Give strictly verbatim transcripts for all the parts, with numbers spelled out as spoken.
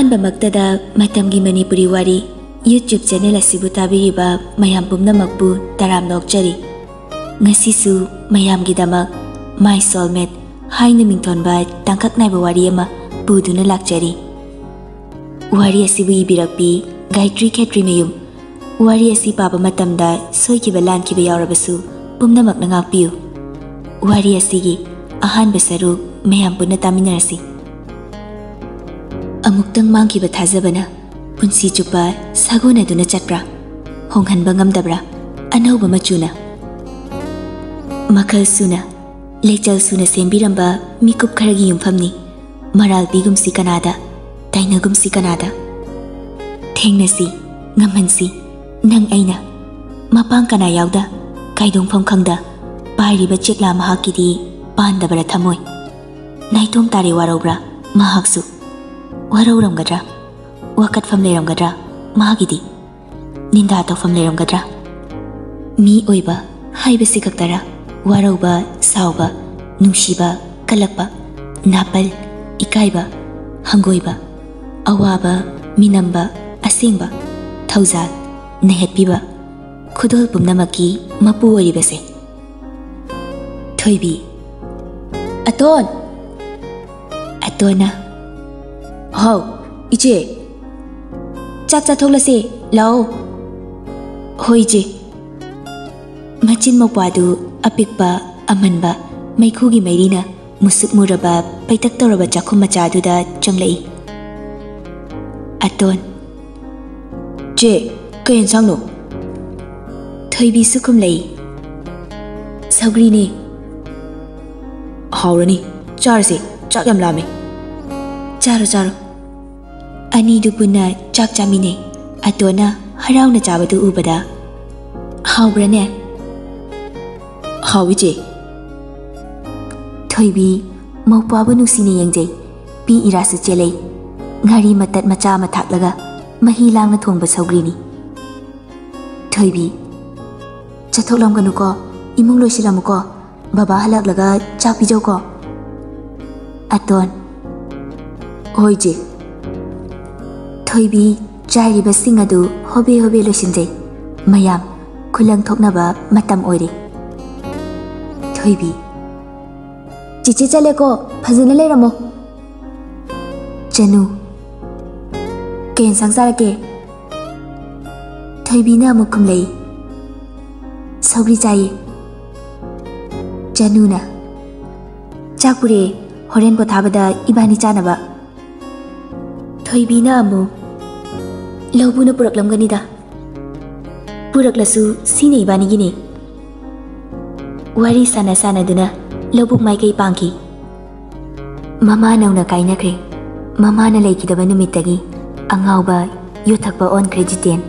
ꯑꯍꯥꯟꯕꯃꯛꯇꯗ ꯃꯇꯝꯒꯤ ꯃꯅꯤꯄꯨꯔꯤ ꯋꯥꯔꯤ YouTube channel ꯑꯁꯤꯕꯨ ꯇꯥꯕꯤꯔꯤꯕ ꯃꯌꯥꯝ ꯄꯨꯝꯅꯃꯛꯄꯨ ꯇꯔꯥꯝꯅ ꯑꯣꯛꯆꯔꯤ꯫ ꯉꯁꯤꯁꯨ ꯃꯌꯥꯝꯒꯤꯗꯃꯛ My Soulmate ꯍꯥꯏꯅ ꯃꯤꯡꯊꯣꯟꯕ ꯇꯥꯡꯀꯛ ꯅꯥꯏꯕ ꯋꯥꯔꯤ ꯑꯃ ꯄꯨꯗꯨꯅ ꯂꯥꯛꯆꯔꯤ꯫ ꯋꯥꯔꯤ ꯑꯁꯤꯕꯨ ꯏꯕꯤꯔꯛꯄꯤ ꯒꯥꯌꯇ꯭ꯔꯤ ꯈꯦꯇ꯭ꯔꯤꯃꯌꯨꯝ꯫ ꯋꯥꯔꯤ ꯑꯁꯤ ꯄꯥꯕ ꯃꯇꯝꯗ ꯁꯣꯏꯈꯤꯕ ꯂꯥꯟꯈꯤꯕ ꯌꯥꯎꯔꯕꯁꯨ ꯄꯨꯝꯅꯃꯛꯅ ꯉꯥꯛꯄꯤꯌꯨ꯫ ꯋꯥꯔꯤ ꯑꯁꯤꯒꯤ ꯑꯍꯥꯟꯕ ꯁꯔꯨꯛ ꯃꯌꯥꯝ ꯄꯨꯟꯅ ꯇꯥꯃꯤꯟꯅꯔꯁꯤ꯫ ꯑꯃꯨꯛꯇꯪ ꯃꯥꯡꯈꯤꯕ ꯊꯥꯖꯕꯅ ꯄꯨꯟꯁꯤ ꯆꯨꯞꯄ ꯁꯥꯒꯣꯟꯅꯗꯨꯅ ꯆꯠꯄ꯭ꯔꯥ? ꯍꯣꯡꯍꯟꯕ ꯉꯝꯗꯕ꯭ꯔꯥ? ꯑꯅꯧꯕ ꯃꯆꯨꯅ꯫ ꯃꯈꯜ ꯁꯨꯅ, ꯂꯩꯆꯜ ꯁꯨꯅ ꯁꯦꯝꯕꯤꯔꯝꯕ ꯃꯤꯀꯨꯞ ꯈꯔꯒꯤ ꯌꯨꯝꯐꯝꯅꯤ꯫ ꯃꯔꯥꯜ ꯄꯤꯒꯨꯝꯁꯤ ꯀꯅꯥꯗ, ꯇꯥꯏꯅꯒꯨꯝꯁꯤ ꯀꯅꯥꯗ꯫ ꯊꯦꯡꯅꯁꯤ, ꯉꯝꯍꯟꯁꯤ, ꯅꯪ ꯑꯩꯅ꯫ ꯃꯄꯥꯡ ꯀꯅꯥ ꯌꯥꯎꯗ, ꯀꯥꯏꯗꯣꯡꯐꯝ ꯈꯪꯗ, ꯄꯥꯏꯔꯤꯕ ꯆꯦꯛꯂꯥ ꯃꯍꯥꯛꯀꯤꯗꯤ ꯄꯥꯟꯗꯕꯔ ꯊꯝꯃꯣꯏ? ꯅꯥꯏꯇꯣꯝ ꯇꯥꯔꯦ ꯋꯥꯔꯧꯕ꯭ꯔꯥ ꯃꯍꯥꯛꯁꯨ? ꯋꯥꯔꯧꯔꯝꯒꯗ꯭ꯔꯥ? ꯋꯥꯀꯠꯐꯝ ꯂꯩꯔꯝꯒꯗ꯭ꯔꯥ ꯃꯥꯒꯤꯗꯤ? ꯅꯤꯟꯗꯥ ꯇꯧꯐꯝ ꯂꯩꯔꯝꯒꯗ꯭ꯔꯥ? ꯃꯤ ꯑꯣꯏꯕ ꯍꯥꯏꯕꯁꯤ ꯈꯛꯇꯔꯥ? ꯋꯥꯔꯧꯕ, ꯁꯥꯎꯕ, ꯅꯨꯡꯁꯤꯕ, ꯀꯜꯂꯛꯄ, ꯅꯥꯄꯜ, ꯏꯀꯥꯏꯕ, ꯍꯪꯒꯣꯏꯕ, ꯑꯋꯥꯕ, ꯃꯤꯅꯝꯕ, ꯑꯁꯦꯡꯕ, ꯊꯧꯖꯥꯜ, ꯅꯩꯍꯠꯄꯤꯕ, ꯈꯨꯗꯣꯜ ꯄꯨꯝꯅꯃꯛꯀꯤ ꯃꯄꯨ ꯑꯣꯏꯔꯤꯕꯁꯦ꯫ ꯊꯣꯏꯕꯤ꯫ ꯑꯇꯣꯟ! ꯑꯇꯣꯟꯅ꯫ ꯍꯥꯎ, ꯏꯆꯦ꯫ ꯆꯥꯛ ꯆꯥꯊꯣꯛꯂꯁꯦ, ꯂꯥꯛꯑꯣ꯫ ꯍꯣꯏ, ꯏꯆꯦ꯫ ꯃꯆꯤꯟ ꯃꯧꯄ꯭ꯋꯥꯗꯨ ꯑꯄꯤꯛꯄ, ꯑꯃꯟꯕ, ꯃꯩꯈꯨꯒꯤ ꯃꯩꯔꯤꯅ ꯃꯨꯁꯨꯛ ꯃꯨꯔꯕ, ꯄꯩꯇꯛ ꯇꯧꯔꯕ ꯆꯥꯛꯈꯨꯝ ꯃꯆꯥ ꯑꯗꯨꯗ ꯆꯪꯂꯛꯏ꯫ ꯑꯇꯣꯟ꯫ ꯆꯦ, ꯀꯩ ꯌꯦꯟꯁꯥꯡꯅꯣ? ꯊꯣꯏꯕꯤꯁꯨ ꯈꯨꯝꯂꯛꯏ꯫ ꯁꯧꯒ꯭ꯔꯤꯅꯦ꯫ ꯍꯥꯎꯔꯅꯤ, ꯆꯥꯔꯁꯦ, ꯆꯥꯛ ꯌꯥꯝ ꯂꯥꯝꯃꯦ꯫ ꯆꯥꯔꯣ, ꯆꯥꯔꯣ꯫ ꯑꯅꯤꯗꯨ ꯄꯨꯟꯅ ꯆꯥꯛ ꯆꯥꯃꯤꯟꯅꯩ꯫ ꯑꯇꯣꯟꯅ ꯍꯔꯥꯎꯅ ꯆꯥꯕꯗꯨ ꯎꯕꯗ, ꯍꯥꯎꯕ꯭ꯔꯅꯦ? ꯍꯥꯎꯏ, ꯆꯦ꯫ ꯊꯣꯏꯕꯤ ꯃꯧꯄ꯭ꯋꯥꯕꯨ ꯅꯨꯡꯁꯤꯅ ꯌꯦꯡꯖꯩ꯫ ꯄꯤ ꯏꯔꯥꯁꯨ ꯆꯦꯜꯂꯩ꯫ ꯉꯥꯔꯤ ꯃꯇꯠ ꯃꯆꯥ ꯑꯃ ꯊꯥꯛꯂꯒ ꯃꯍꯤ ꯂꯥꯡꯅ ꯊꯣꯡꯕ ꯁꯧꯒ꯭ꯔꯤꯅꯤ꯫ ꯊꯣꯏꯕꯤ, ꯆꯠꯊꯣꯛꯂꯝꯒꯅꯨꯀꯣ, ꯏꯃꯨꯡ ꯂꯣꯏꯁꯤꯜꯂꯝꯃꯨꯀꯣ, ꯕꯕꯥ ꯍꯜꯂꯛꯂꯒ ꯆꯥꯛ ꯄꯤꯖꯧꯀꯣ꯫ ꯑꯇꯣꯟ, ꯍꯣꯏ ꯆꯦ꯫ ꯊꯣꯏꯕꯤ ꯆꯥꯏꯔꯤꯕꯁꯤꯡ ꯑꯗꯨ ꯍꯣꯕꯦ ꯍꯣꯕꯦ ꯂꯣꯏꯁꯤꯟꯖꯩ꯫ ꯃꯌꯥꯝ ꯈꯨꯂꯪ ꯊꯣꯛꯅꯕ ꯃꯇꯝ ꯑꯣꯏꯔꯦ꯫ ꯊꯣꯏꯕꯤ, "ꯆꯤꯆꯦ ꯆꯠꯂꯦꯀꯣ, ꯐꯖꯅ ꯂꯩꯔꯝꯃꯣ꯫" ꯆꯅꯨ, "ꯀꯩ ꯌꯦꯟꯁꯥꯡ ꯆꯥꯔꯛꯀꯦ?" ꯊꯣꯏꯕꯤꯅ ꯑꯃꯨꯛ ꯈꯨꯝꯂꯛꯏ, "ꯁꯧꯒ꯭ꯔꯤ ꯆꯥꯏꯌꯦ꯫" ꯆꯅꯨꯅ, "ꯆꯥꯛ ꯄꯨꯔꯛꯑꯦ, ꯍꯣꯔꯦꯟ ꯄꯣꯊꯥꯕꯗ ꯏꯕꯥꯅꯤ ꯆꯥꯅꯕ꯫" ꯊꯣꯏꯕꯤꯅ ꯑꯃꯨꯛ, "ꯂꯧꯕꯨꯅ ꯄꯨꯔꯛꯂꯝꯒꯅꯤꯗ꯫ ꯄꯨꯔꯛꯂꯁꯨ ꯁꯤꯅ ꯏꯕꯥꯅꯤꯒꯤꯅꯦ꯫" ꯋꯥꯔꯤ ꯁꯥꯟꯅ ꯁꯥꯟꯅꯗꯨꯅ ꯂꯧꯕꯨꯛ ꯃꯥꯏꯀꯩ ꯄꯥꯡꯈꯤ꯫ ꯃꯃꯥ ꯅꯧꯅ ꯀꯥꯏꯅꯈ꯭ꯔꯦ꯫ ꯃꯃꯥꯅ ꯂꯩꯈꯤꯗꯕ ꯅꯨꯃꯤꯠꯇꯒꯤ ꯑꯉꯥꯎꯕ, ꯌꯨ ꯊꯛꯄ ꯑꯣꯟꯈ꯭ꯔꯦ ꯖꯤꯇꯦꯟ꯫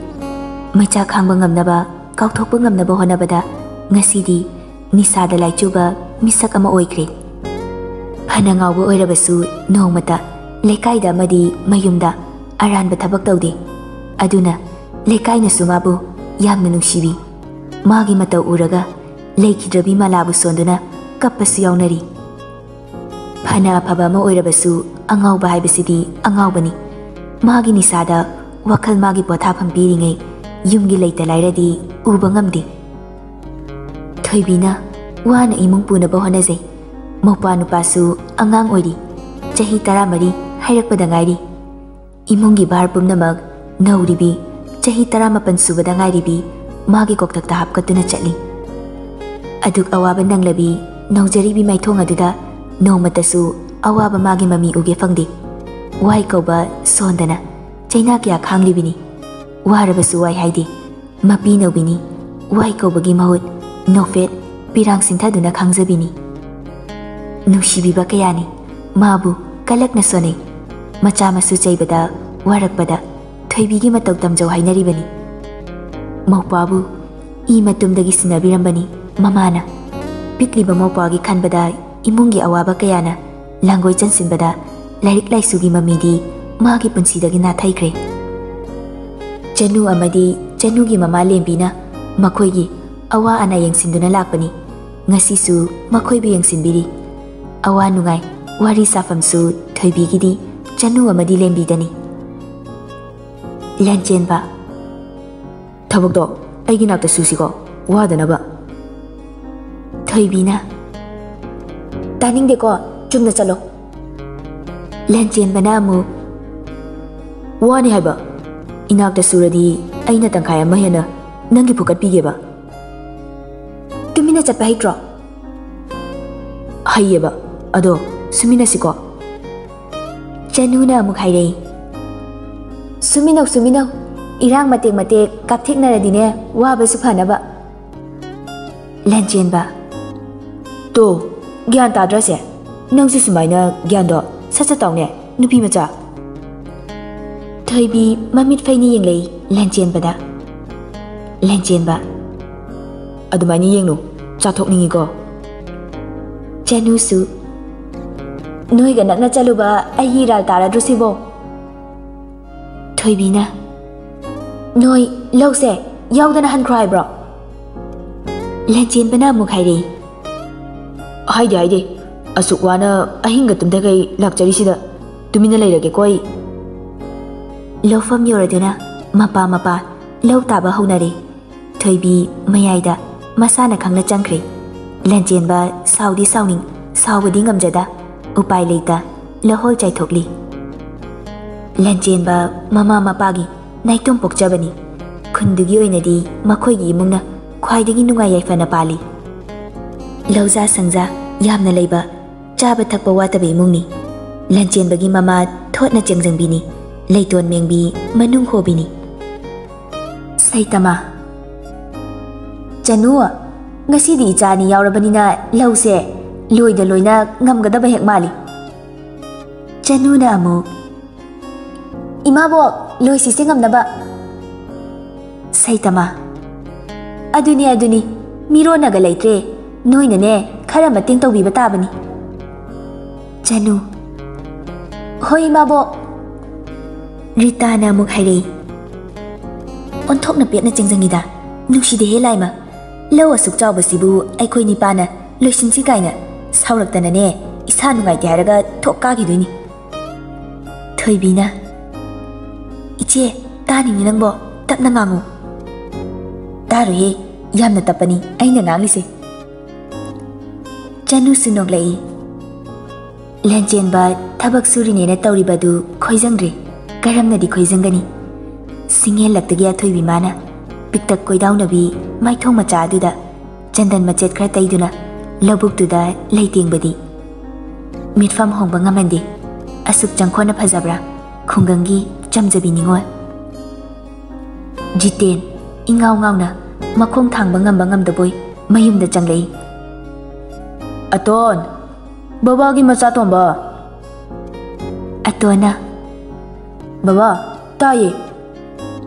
ꯃꯩꯆꯥꯛ ꯈꯥꯡꯕ ꯉꯝꯅꯕ, ꯀꯥꯎꯊꯣꯛꯄ ꯉꯝꯅꯕ ꯍꯣꯠꯅꯕꯗ ꯉꯁꯤꯗꯤ ꯅꯤꯁꯥꯗ ꯂꯥꯏꯆꯨꯕ ꯃꯤꯁꯛ ꯑꯃ ꯑꯣꯏꯈ꯭ꯔꯦ꯫ ꯐꯅ ꯉꯥꯎꯕ ꯑꯣꯏꯔꯕꯁꯨ ꯅꯣꯡꯃꯇ ꯂꯩꯀꯥꯏꯗ ꯑꯃꯗꯤ ꯃꯌꯨꯝꯗ ꯑꯔꯥꯟꯕ ꯊꯕꯛ ꯇꯧꯗꯦ꯫ ꯑꯗꯨꯅ ꯂꯩꯀꯥꯏꯅꯁꯨ ꯃꯥꯕꯨ ꯌꯥꯝꯅ ꯅꯨꯡꯁꯤꯕꯤ꯫ ꯃꯥꯒꯤ ꯃꯇꯧ ꯎꯔꯒ ꯂꯩꯈꯤꯗ꯭ꯔꯕꯤ ꯃꯂꯥꯕꯨ ꯁꯣꯟꯗꯨꯅ ꯀꯞꯄꯁꯨ ꯌꯥꯎꯅꯔꯤ꯫ ꯐꯅ ꯑꯐꯕ ꯑꯃ ꯑꯣꯏꯔꯕꯁꯨ ꯑꯉꯥꯎꯕ ꯍꯥꯏꯕꯁꯤꯗꯤ ꯑꯉꯥꯎꯕꯅꯤ꯫ ꯃꯥꯒꯤ ꯅꯤꯁꯥꯗ ꯋꯥꯈꯜ ꯃꯥꯒꯤ ꯄꯣꯊꯥꯐꯝ ꯄꯤꯔꯤꯉꯩ ꯌꯨꯝꯒꯤ ꯂꯩꯇ ꯂꯥꯏꯔꯗꯤ ꯎꯕ ꯉꯝꯗꯦ꯫ ꯊꯣꯏꯕꯤꯅ ꯋꯥꯅ ꯏꯃꯨꯡ ꯄꯨꯅꯕ ꯍꯣꯠꯅꯖꯩ꯫ ꯃꯧꯄ꯭ꯋꯥ ꯅꯨꯄꯥꯁꯨ ꯑꯉꯥꯡ ꯑꯣꯏꯔꯤ, ꯆꯍꯤ ꯇꯔꯥꯃꯔꯤ ꯍꯥꯏꯔꯛꯄꯗ ꯉꯥꯏꯔꯤ꯫ ꯏꯃꯨꯡꯒꯤ ꯚꯥꯔ ꯄꯨꯝꯅꯃꯛ ꯅꯧꯔꯤꯕꯤ, ꯆꯍꯤ ꯇꯔꯥꯃꯥꯄꯟ ꯁꯨꯕꯗ ꯉꯥꯏꯔꯤꯕꯤ ꯃꯥꯒꯤ ꯀꯣꯛꯊꯛꯇ ꯍꯥꯞꯀꯠꯇꯨꯅ ꯆꯠꯂꯤ꯫ ꯑꯗꯨꯛ ꯑꯋꯥꯕ ꯅꯪꯂꯕꯤ ꯅꯧꯖꯔꯤꯕꯤ ꯃꯥꯏꯊꯣꯡ ꯑꯗꯨꯗ ꯅꯣꯡꯃꯇꯁꯨ ꯑꯋꯥꯕ ꯃꯥꯒꯤ ꯃꯃꯤ ꯎꯒꯦ ꯐꯪꯗꯦ꯫ ꯋꯥꯏ ꯀꯧꯕ ꯁꯣꯟꯗꯅ ꯆꯩꯅꯥ ꯀꯌꯥ ꯈꯥꯡꯂꯤꯕꯤꯅꯤ꯫ ꯋꯥꯔꯕꯁꯨ ꯋꯥꯏ ꯍꯥꯏꯗꯦ꯫ ꯃꯄꯤ ꯅꯧꯕꯤꯅꯤ, ꯋꯥꯏ ꯀꯧꯕꯒꯤ ꯃꯍꯨꯠ ꯅꯣꯐꯦꯠ, ꯄꯤꯔꯥꯡ ꯁꯤꯟꯊꯗꯨꯅ ꯈꯥꯡꯖꯕꯤꯅꯤ꯫ ꯅꯨꯡꯁꯤꯕꯤꯕ ꯀꯌꯥꯅꯤ ꯃꯥꯕꯨ ꯀꯂꯛꯅ ꯁꯣꯟꯅꯩ꯫ ꯃꯆꯥ ꯃꯁꯨ ꯆꯩꯕꯗ, ꯋꯥꯔꯛꯄꯗ ꯊꯣꯏꯕꯤꯒꯤ ꯃꯇꯧ ꯇꯝꯖꯧ ꯍꯥꯏꯅꯔꯤꯕꯅꯤ꯫ ꯃꯧꯄ꯭ꯋꯥꯕꯨ ꯏ ꯃꯇꯨꯝꯗꯒꯤ ꯁꯤꯟꯅꯕꯤꯔꯝꯕꯅꯤ ꯃꯃꯥꯅ꯫ ꯄꯤꯛꯂꯤꯕ ꯃꯧꯄ꯭ꯋꯥꯒꯤ ꯈꯟꯕꯗ ꯏꯃꯨꯡꯒꯤ ꯑꯋꯥꯕ ꯀꯌꯥꯅ ꯂꯥꯡꯒꯣꯏ ꯆꯟꯁꯤꯟꯕꯗ ꯂꯥꯏꯔꯤꯛ ꯂꯥꯏꯁꯨꯒꯤ ꯃꯃꯤꯗꯤ ꯃꯥꯒꯤ ꯄꯨꯟꯁꯤꯗꯒꯤ ꯅꯥꯊꯩꯈ꯭ꯔꯦ꯫ ꯆꯅꯨ ꯑꯃꯗꯤ ꯆꯅꯨꯒꯤ ꯃꯃꯥ ꯂꯦꯝꯕꯤꯅ ꯃꯈꯣꯏꯒꯤ ꯑꯋꯥ ꯑꯅꯥ ꯌꯦꯡꯁꯤꯟꯗꯨꯅ ꯂꯥꯛꯄꯅꯤ꯫ ꯉꯁꯤꯁꯨ ꯃꯈꯣꯏꯕꯨ ꯌꯦꯡꯁꯤꯟꯕꯤꯔꯤ꯫ ꯑꯋꯥ ꯅꯨꯡꯉꯥꯏ, ꯋꯥꯔꯤ ꯁꯥꯐꯝꯁꯨ ꯊꯣꯏꯕꯤꯒꯤꯗꯤ ꯆꯅꯨ ꯑꯃꯗꯤ ꯂꯦꯝꯕꯤꯗꯅꯤ꯫ ꯂꯟꯆꯦꯟꯕ, "ꯊꯕꯛꯇꯣ ꯑꯩꯒꯤ ꯅꯥꯛꯇ ꯁꯨꯁꯤꯀꯣ, ꯋꯥꯗꯅꯕ꯫" ꯊꯣꯏꯕꯤꯅ, "ꯇꯥꯅꯤꯡꯗꯦꯀꯣ, ꯆꯨꯝꯅ ꯆꯠꯂꯣ꯫" ꯂꯟꯆꯦꯟꯕꯅ ꯑꯃꯨꯛ, "ꯋꯥꯅꯤ ꯍꯥꯏꯕ, ꯏꯅꯥꯛꯇ ꯁꯨꯔꯗꯤ ꯑꯩꯅ ꯇꯪꯈꯥꯏ ꯑꯃ ꯍꯦꯟꯅ ꯅꯪꯒꯤ ꯐꯨꯀꯠꯄꯤꯒꯦꯕ꯫ ꯇꯨꯃꯤꯟꯅ ꯆꯠꯄ ꯍꯩꯇ꯭ꯔꯣ?" "ꯍꯩꯌꯦꯕ, ꯑꯗꯣ ꯁꯨꯃꯤꯟꯅꯁꯤꯀꯣ꯫" ꯆꯅꯨꯅ ꯑꯃꯨꯛ ꯍꯥꯏꯔꯛꯏ, "ꯁꯨꯃꯤꯟꯅꯧ, ꯁꯨꯃꯤꯟꯅꯧ꯫ ꯏꯔꯥꯡ ꯃꯇꯦꯛ ꯃꯇꯦꯛ ꯀꯥꯞꯊꯦꯛꯅꯔꯗꯤꯅꯦ, ꯋꯥꯕꯁꯨ ꯐꯅꯕ꯫" ꯂꯟꯆꯦꯟꯕ, "ꯇꯣ, ꯒ꯭ꯌꯥꯟ ꯇꯥꯗ꯭ꯔꯁꯦ? ꯅꯪꯁꯨ ꯁꯨꯃꯥꯏꯅ ꯒ꯭ꯌꯥꯟꯗꯣ ꯁꯠ ꯁꯠ ꯇꯥꯎꯅꯦ, ꯅꯨꯄꯤ ꯃꯆꯥ꯫" ꯊꯣꯏꯕꯤ ꯃꯃꯤꯠ ꯐꯩꯅ ꯌꯦꯡꯂꯛꯏ ꯂꯟꯆꯦꯟꯕꯗ꯫ ꯂꯟꯆꯦꯟꯕ, "ꯑꯗꯨꯃꯥꯏꯅ ꯌꯦꯡꯅꯨ, ꯆꯥꯊꯣꯛꯅꯤꯡꯉꯤꯀꯣ꯫" ꯆꯅꯨꯁꯨ, "ꯅꯣꯏꯒ ꯅꯛꯅ ꯆꯠꯂꯨꯕ ꯑꯩꯒꯤ ꯏꯔꯥꯜ ꯇꯥꯔꯗ꯭ꯔꯣ ꯁꯤꯕꯣ?" ꯊꯣꯏꯕꯤꯅ, "ꯅꯣꯏ ꯂꯧꯁꯦ ꯌꯥꯎꯗꯅ ꯍꯟꯈ꯭ꯔꯣ ꯍꯥꯏꯕ꯭ꯔꯣ?" ꯂꯟꯆꯦꯟꯕꯅ ꯑꯃꯨꯛ ꯍꯥꯏꯔꯛꯏ, "ꯍꯥꯏꯗꯦ, ꯍꯥꯏꯗꯦ꯫ ꯑꯁꯨꯛ ꯋꯥꯅ ꯑꯍꯤꯡꯒ ꯇꯨꯝꯊꯈꯩ ꯂꯥꯛꯆꯔꯤꯁꯤꯗ ꯇꯨꯃꯤꯟꯅ ꯂꯩꯔꯒꯦꯀꯣ ꯑꯩ꯫" ꯂꯧꯐꯝ ꯌꯧꯔꯗꯨꯅ ꯃꯄꯥ ꯃꯄꯥ ꯂꯧ ꯇꯥꯕ ꯍꯧꯅꯔꯦ꯫ ꯊꯣꯏꯕꯤ ꯃꯌꯥꯏꯗ ꯃꯁꯥꯅ ꯈꯪꯅ ꯆꯪꯈ꯭ꯔꯦ꯫ ꯂꯟꯆꯦꯟꯕ ꯁꯥꯎꯗꯤ ꯁꯥꯎꯅꯤꯡ, ꯁꯥꯎꯕꯗꯤ ꯉꯝꯖꯗ, ꯎꯄꯥꯏ ꯂꯩꯇ ꯂꯍꯣꯜ ꯆꯥꯏꯊꯣꯛꯂꯤ꯫ ꯂꯟꯆꯦꯟꯕ ꯃꯃꯥ ꯃꯄꯥꯒꯤ ꯅꯥꯏꯇꯣꯝ ꯄꯣꯛꯆꯕꯅꯤ꯫ ꯈꯨꯟꯗꯨꯒꯤ ꯑꯣꯏꯅꯗꯤ ꯃꯈꯣꯏꯒꯤ ꯏꯃꯨꯡꯅ ꯈ꯭ꯋꯥꯏꯗꯒꯤ ꯅꯨꯡꯉꯥꯏ ꯌꯥꯏꯐꯅ ꯄꯥꯜꯂꯤ꯫ ꯂꯧꯖꯥ ꯁꯪꯖꯥ ꯌꯥꯝꯅ ꯂꯩꯕ, ꯆꯥꯕ ꯊꯛꯄ ꯋꯥꯠꯇꯕ ꯏꯃꯨꯡꯅꯤ꯫ ꯂꯟꯆꯦꯟꯕꯒꯤ ꯃꯃꯥ ꯊꯣꯠꯅ ꯆꯦꯡꯖꯪꯕꯤꯅꯤ, ꯂꯩꯇꯣꯟ ꯃꯦꯡꯕꯤ ꯃꯅꯨꯡ ꯍꯣꯕꯤꯅꯤ꯫ ꯁꯩꯇꯃꯥ, "ꯆꯅꯨ, ꯉꯁꯤꯗꯤ ꯏꯆꯥ ꯑꯅꯤ ꯌꯥꯎꯔꯕꯅꯤꯅ ꯂꯧꯁꯦ ꯂꯣꯏꯗ ꯂꯣꯏꯅ ꯉꯝꯒꯗꯕ ꯍꯦꯛ ꯃꯥꯜꯂꯤ꯫" ꯆꯅꯨꯅ ꯑꯃꯨꯛ, "ꯏꯃꯥꯕꯣꯛ, ꯂꯣꯏꯁꯤꯁꯦ ꯉꯝꯅꯕ꯫" ꯁꯩꯇꯃꯥ, "ꯑꯗꯨꯅꯤ, ꯑꯗꯨꯅꯤ, ꯃꯤꯔꯣꯟꯅꯒ ꯂꯩꯇ꯭ꯔꯦ, ꯅꯣꯏꯅꯅꯦ ꯈꯔ ꯃꯇꯦꯡ ꯇꯧꯕꯤꯕ ꯇꯥꯕꯅꯤ꯫" ꯆꯅꯨ, "ꯍꯣꯏ ꯏꯃꯥꯕꯣꯛ꯫" ꯔꯤꯇꯥꯅ ꯑꯃꯨꯛ ꯍꯥꯏꯔꯛꯏ, "ꯑꯣꯟꯊꯣꯛꯅ ꯄꯦꯠꯅ ꯆꯦꯡꯖꯪꯉꯤꯗ, ꯅꯨꯡꯁꯤꯗꯦꯍꯦ ꯂꯥꯏꯃ꯫ ꯂꯧ ꯑꯁꯨꯛ ꯆꯥꯎꯕꯁꯤꯕꯨ ꯑꯩꯈꯣꯏ ꯅꯤꯄꯥꯅ ꯂꯣꯏꯁꯤꯟꯁꯤ ꯀꯥꯏꯅ ꯁꯥꯎꯔꯛꯇꯅꯅꯦ, ꯏꯁꯥ ꯅꯨꯡꯉꯥꯏꯇꯦ ꯍꯥꯏꯔꯒ ꯊꯣꯛ ꯀꯥꯈꯤꯗꯣꯏꯅꯤ꯫" ꯊꯣꯏꯕꯤꯅ, "ꯏꯆꯦ, ꯇꯥꯅꯤꯡꯉꯤ ꯅꯪꯕꯣ? ꯇꯞꯅ ꯉꯥꯡꯉꯨ꯫ ꯇꯥꯔꯣꯏꯍꯦ, ꯌꯥꯝꯅ ꯇꯞꯄꯅꯤ ꯑꯩꯅ ꯉꯥꯡꯂꯤꯁꯦ꯫ ꯆꯅꯨꯁꯨ ꯅꯣꯛꯂꯛꯏ꯫ ꯂꯦꯟꯆꯦꯟꯕ ꯊꯕꯛ ꯁꯨꯔꯤꯅꯦꯅ ꯇꯧꯔꯤꯕꯗꯨ ꯈꯣꯏꯖꯪꯗ꯭ꯔꯦ꯫ ꯀꯔꯝꯅꯗꯤ ꯈꯣꯏꯖꯪꯒꯅꯤ? ꯁꯤꯡꯍꯦꯜꯂꯛꯇꯒꯤ ꯑꯊꯣꯏꯕꯤ ꯃꯥꯅ ꯄꯤꯛꯇꯛ ꯀꯣꯏꯗꯥꯎꯅꯕꯤ ꯃꯥꯏꯊꯣꯡ ꯃꯆꯥ ꯑꯗꯨꯗ ꯆꯟꯗꯟ ꯃꯆꯦꯠ ꯈꯔ ꯇꯩꯗꯨꯅ ꯂꯧꯕꯨꯛꯇꯨꯗ ꯂꯩꯇꯦꯡꯕꯗꯤ ꯃꯤꯠꯐꯝ ꯍꯣꯡꯕ ꯉꯝꯍꯟꯗꯦ꯫ ꯑꯁꯨꯛ ꯆꯪꯈꯣꯟꯅ ꯐꯖꯕ꯭ꯔꯥ ꯈꯨꯡꯒꯪꯒꯤ ꯆꯝꯖꯕꯤ ꯅꯤꯉꯣꯜ? ꯖꯤꯇꯦꯟ ꯏꯉꯥꯎ ꯉꯥꯎꯅ ꯃꯈꯣꯡ ꯊꯥꯡꯕ ꯉꯝꯕ ꯉꯝꯗꯕꯣꯏ ꯃꯌꯨꯝꯗ ꯆꯪꯂꯛꯏ꯫ "ꯑꯇꯣꯟ, ꯕꯕꯥꯒꯤ ꯃꯆꯥꯇꯣꯝꯕ!" ꯑꯇꯣꯟꯅ, "ꯕꯕꯥ, ꯇꯥꯏꯌꯦ꯫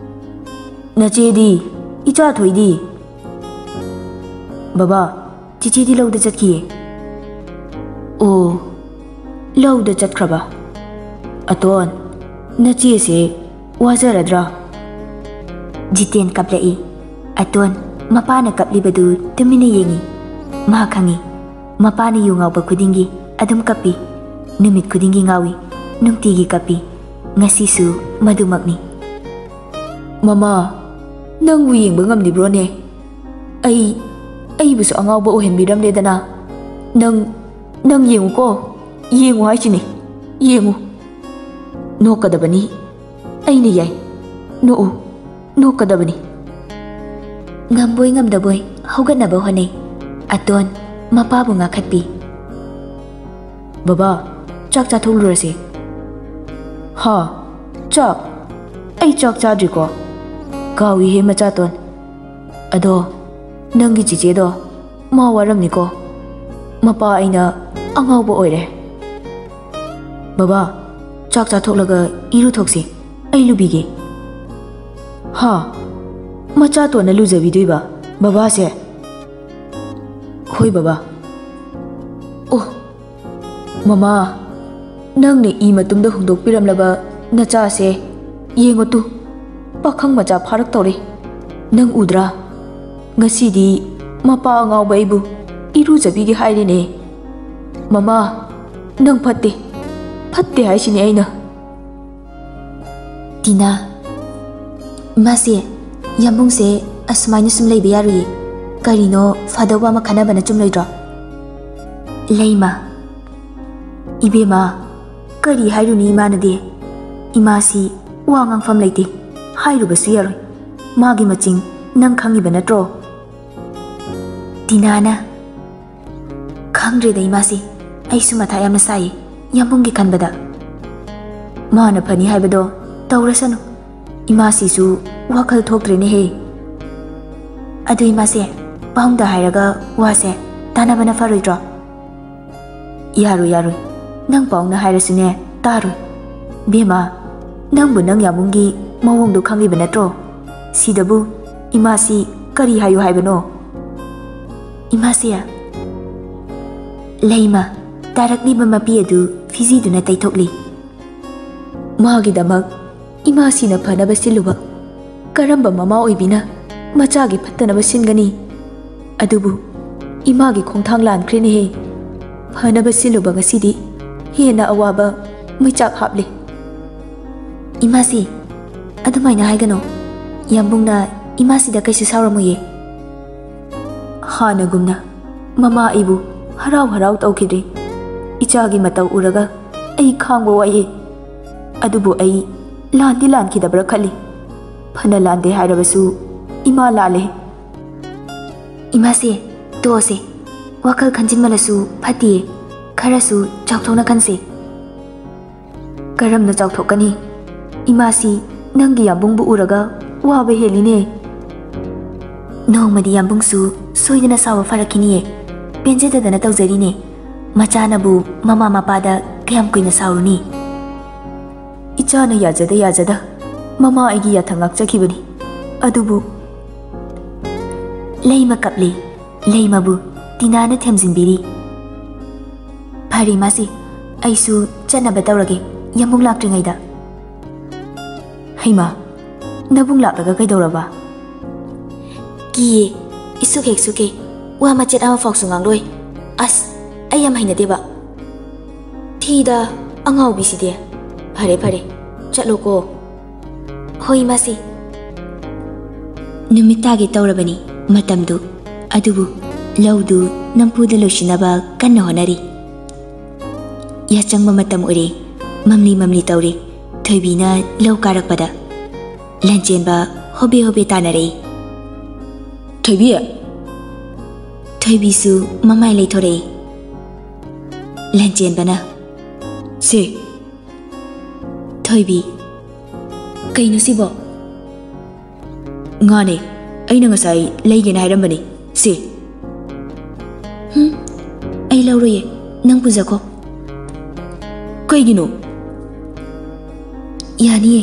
ꯅꯆꯦꯗꯤ? ꯏꯆꯥ ꯊꯣꯏꯗꯤ?" "ꯕꯕꯥ, ꯆꯤꯆꯦꯗꯤ ꯂꯧꯗ ꯆꯠꯈꯤꯌꯦ꯫" "ꯑꯣ, ꯂꯧꯗ ꯆꯠꯈ꯭ꯔꯕ? ꯑꯇꯣꯟ, ꯅꯆꯦꯁꯦ ꯋꯥꯖꯔꯗ꯭ꯔꯥ?" ꯖꯤꯇꯦꯟ ꯀꯞꯂꯛꯏ꯫ ꯑꯇꯣꯟ ꯃꯄꯥꯅ ꯀꯞꯂꯤꯕꯗꯨ ꯇꯨꯃꯤꯟꯅ ꯌꯦꯡꯏ꯫ ꯃꯥ ꯈꯪꯏ, ꯃꯄꯥꯅ ꯌꯨ ꯉꯥꯎꯕ ꯈꯨꯗꯤꯡꯒꯤ ꯑꯗꯨꯝ ꯀꯞꯄꯤ꯫ ꯅꯨꯃꯤꯠ ꯈꯨꯗꯤꯡꯒꯤ ꯉꯥꯎꯏ, ꯅꯨꯡꯇꯤꯒꯤ ꯀꯞꯄꯤ꯫ ꯉꯁꯤꯁꯨ ꯃꯗꯨꯃꯛꯅꯤ꯫ "ꯃꯃꯥ, ꯅꯪꯕꯨ ꯌꯦꯡꯕ ꯉꯝꯂꯤꯕ꯭ꯔꯣꯅꯦ? ꯑꯩ, ꯑꯩꯕꯨꯁꯨ ꯑꯉꯥꯎꯕ ꯑꯣꯏꯍꯟꯕꯤꯔꯝꯂꯦꯗꯅ꯫ ꯅꯪ, ꯅꯪ ꯌꯦꯡꯉꯨꯀꯣ, ꯌꯦꯡꯉꯨ ꯍꯥꯏꯁꯤꯅꯤ, ꯌꯦꯡꯉꯨ꯫ ꯅꯣꯛꯀꯗꯕꯅꯤ, ꯑꯩꯅ ꯌꯥꯏ, ꯅꯣꯛꯎ, ꯅꯣꯛꯀꯗꯕꯅꯤ꯫" ꯉꯝꯕꯣꯏ ꯉꯝꯗꯕꯣꯏ ꯍꯧꯒꯠꯅꯕ ꯍꯣꯠꯅꯩ꯫ ꯑꯇꯣꯟ ꯃꯄꯥꯕꯨ ꯉꯥꯈꯠꯄꯤ꯫ "ꯕꯕꯥ, ꯆꯥꯛ ꯆꯥꯊꯣꯛꯂꯨꯔꯁꯦ꯫" "ꯍꯥ? ꯆꯥꯛ? ꯑꯩ ꯆꯥꯛ ꯆꯥꯗ꯭ꯔꯤꯀꯣ꯫ ꯀꯥꯎꯏꯍꯦ ꯃꯆꯥꯇꯣꯟ꯫ ꯑꯗꯣ ꯅꯪꯒꯤ ꯆꯤꯆꯦꯗꯣ ꯃꯥ ꯋꯥꯔꯝꯅꯤꯀꯣ꯫ ꯃꯄꯥ ꯑꯩꯅ ꯑꯉꯥꯎꯕ ꯑꯣꯏꯔꯦ꯫ ꯕꯕꯥ, ꯆꯥꯛ ꯆꯥꯊꯣꯛꯂꯒ ꯏꯔꯨꯊꯣꯛꯁꯤ, ꯑꯩ ꯂꯨꯕꯤꯒꯦ꯫" "ꯍꯥ? ꯃꯆꯥꯇꯣꯟꯅ ꯂꯨꯖꯕꯤꯗꯣꯏꯕ ꯕꯕꯥꯁꯦ?" "ꯍꯣꯏ ꯕꯕꯥ꯫" "ꯑꯣ, ꯃꯃꯥ, ꯅꯪꯅ ꯏ ꯃꯇꯨꯝꯗ ꯍꯨꯟꯗꯣꯛꯄꯤꯔꯝꯂꯕ ꯅꯆꯥꯁꯦ ꯌꯦꯡꯉꯨ ꯇꯨ, ꯄꯥꯈꯪ ꯃꯆꯥ ꯐꯥꯔꯛꯇꯧꯔꯦ꯫ ꯅꯪ ꯎꯗ꯭ꯔꯥ? ꯉꯁꯤꯗꯤ ꯃꯄꯥ ꯑꯉꯥꯎꯕ ꯑꯩꯕꯨ ꯏꯔꯨꯖꯕꯤꯒꯦ ꯍꯥꯏꯔꯤꯅꯦ꯫ ꯃꯃꯥ, ꯅꯪ ꯐꯠꯇꯦ, ꯐꯠꯇꯦ ꯍꯥꯏꯁꯤꯅꯦ ꯑꯩꯅ꯫" ꯇꯤꯅꯥ, ꯏꯃꯥꯁꯦ, ꯌꯥꯝꯕꯨꯡꯁꯦ ꯑꯁꯨꯃꯥꯏꯅ ꯁꯨꯝ ꯂꯩꯕ ꯌꯥꯔꯣꯏꯌꯦ꯫ ꯀꯔꯤꯅꯣ ꯐꯗꯧꯕ ꯑꯃ ꯈꯟꯅꯕꯅ ꯆꯨꯝꯂꯣꯏꯗ꯭ꯔꯣ? ꯂꯩꯃ, ꯏꯕꯦꯝꯃ, ꯀꯔꯤ ꯍꯥꯏꯔꯨꯅꯤ ꯏꯃꯥꯅꯗꯤ? ꯏꯃꯥꯁꯤ ꯋꯥ ꯉꯥꯡꯐꯝ ꯂꯩꯇꯦ, ꯍꯥꯏꯔꯨꯕꯁꯨ ꯌꯥꯔꯣꯏ꯫ ꯃꯥꯒꯤ ꯃꯆꯤꯡ ꯅꯪ ꯈꯪꯉꯤꯕ ꯅꯠꯇ꯭ꯔꯣ? ꯇꯤꯅꯥꯅ, ꯈꯪꯗ꯭ꯔꯦꯗ ꯏꯃꯥꯁꯤ, ꯑꯩꯁꯨ ꯃꯊꯥ ꯌꯥꯝꯅ ꯁꯥꯏꯌꯦ ꯌꯥꯝꯕꯨꯡꯒꯤ ꯈꯟꯕꯗ꯫ ꯃꯥꯅ ꯐꯅꯤ ꯍꯥꯏꯕꯗꯣ ꯇꯧꯔꯁꯅꯨ, ꯏꯃꯥꯁꯤꯁꯨ ꯋꯥꯈꯜ ꯊꯣꯛꯇ꯭ꯔꯦꯅꯦꯍꯦ꯫ ꯑꯗꯨ ꯏꯃꯥꯁꯦ, ꯄꯥꯎꯗ ꯍꯥꯏꯔꯒ ꯋꯥꯁꯦ ꯇꯥꯟꯅꯕꯅ ꯐꯔꯣꯏꯗ꯭ꯔꯣ? ꯌꯥꯔꯣꯏ, ꯌꯥꯔꯣꯏ, ꯅꯪ ꯄꯥꯎꯅ ꯍꯥꯏꯔꯁꯨꯅꯦ ꯇꯥꯔꯣꯏ꯫ ꯕꯦꯝꯃ, ꯅꯪꯕꯨ ꯅꯪ ꯌꯥꯕꯨꯡꯒꯤ ꯃꯑꯣꯡꯗꯣ ꯈꯪꯂꯤꯕ ꯅꯠꯇ꯭ꯔꯣ? ꯁꯤꯗꯕꯨ ꯏꯃꯥꯁꯤ ꯀꯔꯤ ꯍꯥꯏꯌꯨ ꯍꯥꯏꯕꯅꯣ? ꯏꯃꯥꯁꯦ, ꯂꯩꯃ, ꯇꯥꯔꯛꯂꯤꯕ ꯃꯄꯤ ꯑꯗꯨ ꯐꯤꯖꯤꯗꯨꯅ ꯇꯩꯊꯣꯛꯂꯤ꯫ ꯃꯥꯒꯤꯗꯃꯛ ꯏꯃꯥꯁꯤꯅ ꯐꯅꯕ ꯁꯤꯜꯂꯨꯕ ꯀꯔꯝꯕ ꯃꯃꯥ ꯑꯣꯏꯕꯤꯅ ꯃꯆꯥꯒꯤ ꯐꯠꯇꯅꯕ ꯁꯤꯟꯒꯅꯤ? ꯑꯗꯨꯕꯨ ꯏꯃꯥꯒꯤ ꯈꯣꯡꯊꯥꯡ ꯂꯥꯟꯈ꯭ꯔꯦꯅꯦꯍꯦ꯫ ꯐꯅꯕ ꯁꯤꯜꯂꯨꯕ ꯉꯁꯤꯗꯤ ꯍꯦꯟꯅ ꯑꯋꯥꯕ ꯃꯩꯆꯥꯛ ꯍꯥꯞꯂꯦ꯫ ꯏꯃꯥꯁꯤ, ꯑꯗꯨꯃꯥꯏꯅ ꯍꯥꯏꯒꯅꯨ꯫ ꯌꯥꯝꯕꯨꯡꯅ ꯏꯃꯥꯁꯤꯗ ꯀꯩꯁꯨ ꯁꯥꯎꯔꯝꯃꯣꯏꯌꯦ꯫ ꯍꯥꯟꯅꯒꯨꯝꯅ ꯃꯃꯥ ꯑꯩꯕꯨ ꯍꯔꯥꯎ ꯍꯔꯥꯎ ꯇꯧꯈꯤꯗ꯭ꯔꯦ꯫ ꯏꯆꯥꯒꯤ ꯃꯇꯧ ꯎꯔꯒ ꯑꯩ ꯈꯥꯡꯕ ꯋꯥꯏꯌꯦ꯫ ꯑꯗꯨꯕꯨ ꯑꯩ ꯂꯥꯟꯗꯤ ꯂꯥꯟꯈꯤꯗꯕ꯭ꯔꯥ ꯈꯜꯂꯤ꯫ ꯐꯅ ꯂꯥꯟꯗꯦ ꯍꯥꯏꯔꯕꯁꯨ ꯏꯃꯥ ꯂꯥꯜꯂꯦ꯫ ꯏꯃꯥꯁꯦ, ꯇꯣꯛꯑꯁꯦ꯫ ꯋꯥꯈꯜ ꯈꯟꯖꯤꯟꯃꯜꯂꯁꯨ ꯐꯠꯇꯦ꯫ ꯈꯔꯁꯨ ꯆꯥꯎꯊꯣꯛꯅ ꯈꯟꯁꯦ꯫ ꯀꯔꯝꯅ ꯆꯥꯎꯊꯣꯛꯀꯅꯤ? ꯏꯃꯥꯁꯤ ꯅꯪꯒꯤ ꯌꯥꯝꯕꯨꯡꯕꯨ ꯎꯔꯒ ꯋꯥꯕ ꯍꯦꯜꯂꯤꯅꯦ꯫ ꯅꯣꯡꯃꯗꯤ ꯌꯥꯝꯕꯨꯡꯁꯨ ꯁꯣꯏꯗꯅ ꯁꯥꯎꯕ ꯐꯔꯛꯈꯤꯅꯤꯌꯦ꯫ ꯄꯦꯟꯖꯗꯗꯅ ꯇꯧꯖꯔꯤꯅꯦ꯫ ꯃꯆꯥꯅꯕꯨ ꯃꯃꯥ ꯃꯄꯥꯗ ꯀꯌꯥꯝ ꯀꯨꯏꯅ ꯁꯥꯎꯔꯨꯅꯤ? ꯏꯆꯥꯅ ꯌꯥꯖꯗ ꯌꯥꯖꯗ ꯃꯃꯥ ꯑꯩꯒꯤ ꯌꯥꯊꯪ ꯉꯥꯛꯆꯈꯤꯕꯅꯤ꯫ ꯑꯗꯨꯕꯨ ꯂꯩꯃ ꯀꯞꯂꯤ꯫ ꯂꯩꯃꯕꯨ ꯇꯤꯅꯥꯅ ꯊꯦꯝꯖꯤꯟꯕꯤꯔꯤ꯫ ꯐꯔꯦ ꯃꯥꯁꯤ, ꯑꯩꯁꯨ ꯆꯠꯅꯕ ꯇꯧꯔꯒꯦ, ꯌꯥꯝꯕꯨꯡ ꯂꯥꯛꯇ꯭ꯔꯤꯉꯩꯗ꯫ ꯍꯩꯃꯥ, ꯅꯕꯨꯡ ꯂꯥꯛꯂꯒ ꯀꯩꯗꯧꯔꯕ? ꯀꯤꯌꯦ, ꯏꯁꯨꯛ ꯍꯦꯛ ꯁꯨꯛꯀꯦ, ꯋꯥ ꯃꯆꯦꯠ ꯑꯃꯐꯥꯎꯁꯨ ꯉꯥꯡꯂꯣꯏ꯫ ꯑꯁ, ꯑꯩ ꯌꯥꯝ ꯍꯩꯅꯗꯦꯕ꯫ ꯊꯤꯗ, ꯑꯉꯥꯎꯕꯤꯁꯤꯗꯤ꯫ ꯐꯔꯦ ꯐꯔꯦ, ꯆꯠꯂꯣꯀꯣ꯫ ꯍꯣꯏ ꯃꯥꯁꯤ꯫ ꯅꯨꯃꯤꯠ ꯇꯥꯒꯦ ꯇꯧꯔꯕꯅꯤ ꯃꯇꯝꯗꯨ, ꯑꯗꯨꯕꯨ ꯂꯧꯗꯨ ꯅꯝꯐꯨꯗ ꯂꯣꯏꯁꯤꯟꯅꯕ ꯀꯟꯅ ꯍꯣꯠꯅꯔꯤ꯫ ꯌꯥꯆꯪꯕ ꯃꯇꯝ ꯑꯣꯏꯔꯦ꯫ ꯃꯝꯂꯤ ꯃꯝꯂꯤ ꯇꯧꯔꯦ꯫ ꯊꯣꯏꯕꯤꯅ ꯂꯧ ꯀꯥꯔꯛꯄꯗ ꯂꯟꯆꯦꯟꯕ ꯍꯣꯕꯦ ꯍꯣꯕꯦ ꯇꯥꯟꯅꯔꯛꯏ꯫ "ꯊꯣꯏꯕꯤ!" ꯊꯣꯏꯕꯤꯁꯨ ꯃꯃꯥꯏ ꯂꯩꯊꯣꯔꯛꯏ꯫ ꯂꯟꯆꯦꯟꯕꯅ, "ꯁꯦ!" ꯊꯣꯏꯕꯤ, "ꯀꯩꯅꯣ ꯁꯤꯕꯣ?" "ꯉꯥꯅꯦ, ꯑꯩꯅ ꯉꯁꯥꯏ ꯂꯩꯒꯦꯅ ꯍꯥꯏꯔꯝꯕꯅꯤ꯫ ꯁꯦ!" "ꯍꯨꯝ, ꯑꯩ ꯂꯧꯔꯣꯏꯌꯦ, ꯅꯪ ꯄꯨꯖꯈꯣ꯫" "ꯀꯩꯒꯤꯅꯣ?" "ꯌꯥꯅꯤꯌꯦ,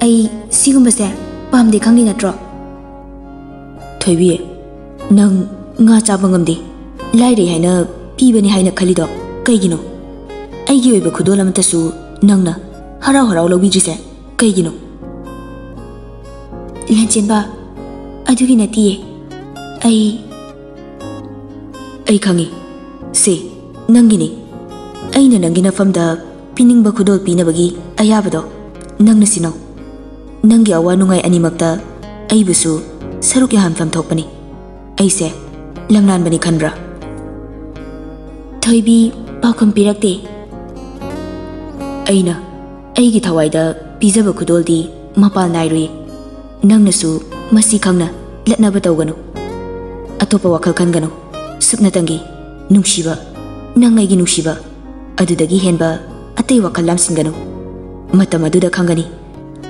ꯑꯩ ꯁꯤꯒꯨꯝꯕꯁꯦ ꯄꯥꯝꯗꯦ, ꯈꯪꯂꯤ ꯅꯠꯇ꯭ꯔꯣ?" "ꯊꯣꯏꯕꯤ, ꯅꯪ ꯉꯥ ꯆꯥꯕ ꯉꯝꯗꯦ, ꯂꯥꯏꯔꯩ ꯍꯥꯏꯅ ꯄꯤꯕꯅꯤ ꯍꯥꯏꯅ ꯈꯜꯂꯤꯗꯣ ꯀꯩꯒꯤꯅꯣ? ꯑꯩꯒꯤ ꯑꯣꯏꯕ ꯈꯨꯗꯣꯜ ꯑꯃꯠꯇꯁꯨ ꯅꯪꯅ ꯍꯔꯥꯎ ꯍꯔꯥꯎ ꯂꯧꯕꯤꯗ꯭ꯔꯤꯁꯦ ꯀꯩꯒꯤꯅꯣ?" "ꯂꯟꯆꯦꯟꯕ, ꯑꯗꯨꯒꯤ ꯅꯠꯇꯤꯌꯦ꯫ ꯑꯩ" "ꯑꯩ ꯈꯪꯉꯤ꯫ ꯁꯦ, ꯅꯪꯒꯤꯅꯤ꯫ ꯑꯩꯅ ꯅꯪꯒꯤ ꯅꯐꯝꯗ ꯄꯤꯅꯤꯡꯕ ꯈꯨꯗꯣꯜ ꯄꯤꯅꯕꯒꯤ ꯑꯌꯥꯕꯗꯣ ꯅꯪꯅ ꯁꯤꯟꯅꯧ꯫ ꯅꯪꯒꯤ ꯑꯋꯥ ꯅꯨꯡꯉꯥꯏ ꯑꯅꯤꯃꯛꯇ ꯑꯩꯕꯨꯁꯨ ꯁꯔꯨꯛ ꯌꯥꯍꯟꯐꯝ ꯊꯣꯛꯄꯅꯤ꯫ ꯑꯩꯁꯦ ꯂꯝꯂꯥꯟꯕꯅꯤ ꯈꯟꯕ꯭ꯔꯥ?" ꯊꯣꯏꯕꯤ ꯄꯥꯎꯈꯨꯝ ꯄꯤꯔꯛꯇꯦ꯫ "ꯑꯩꯅ ꯑꯩꯒꯤ ꯊꯋꯥꯏꯗ ꯄꯤꯖꯕ ꯈꯨꯗꯣꯜꯗꯤ ꯃꯄꯥꯜ ꯅꯥꯏꯔꯨꯏ꯫ ꯅꯪꯅꯁꯨ ꯃꯁꯤ ꯈꯪꯅ ꯂꯠꯅꯕ ꯇꯧꯒꯅꯨ꯫ ꯑꯇꯣꯞꯄ ꯋꯥꯈꯜ ꯈꯟꯒꯅꯨ꯫ ꯁꯨꯞꯅꯇꯪꯒꯤ ꯅꯨꯡꯁꯤꯕ, ꯅꯪ ꯑꯩꯒꯤ ꯅꯨꯡꯁꯤꯕ, ꯑꯗꯨꯗꯒꯤ ꯍꯦꯟꯕ ꯑꯇꯩ ꯋꯥꯈꯜ ꯂꯥꯝꯁꯤꯟꯒꯅꯨ꯫ ꯃꯇꯝ ꯑꯗꯨꯗ ꯈꯪꯒꯅꯤ,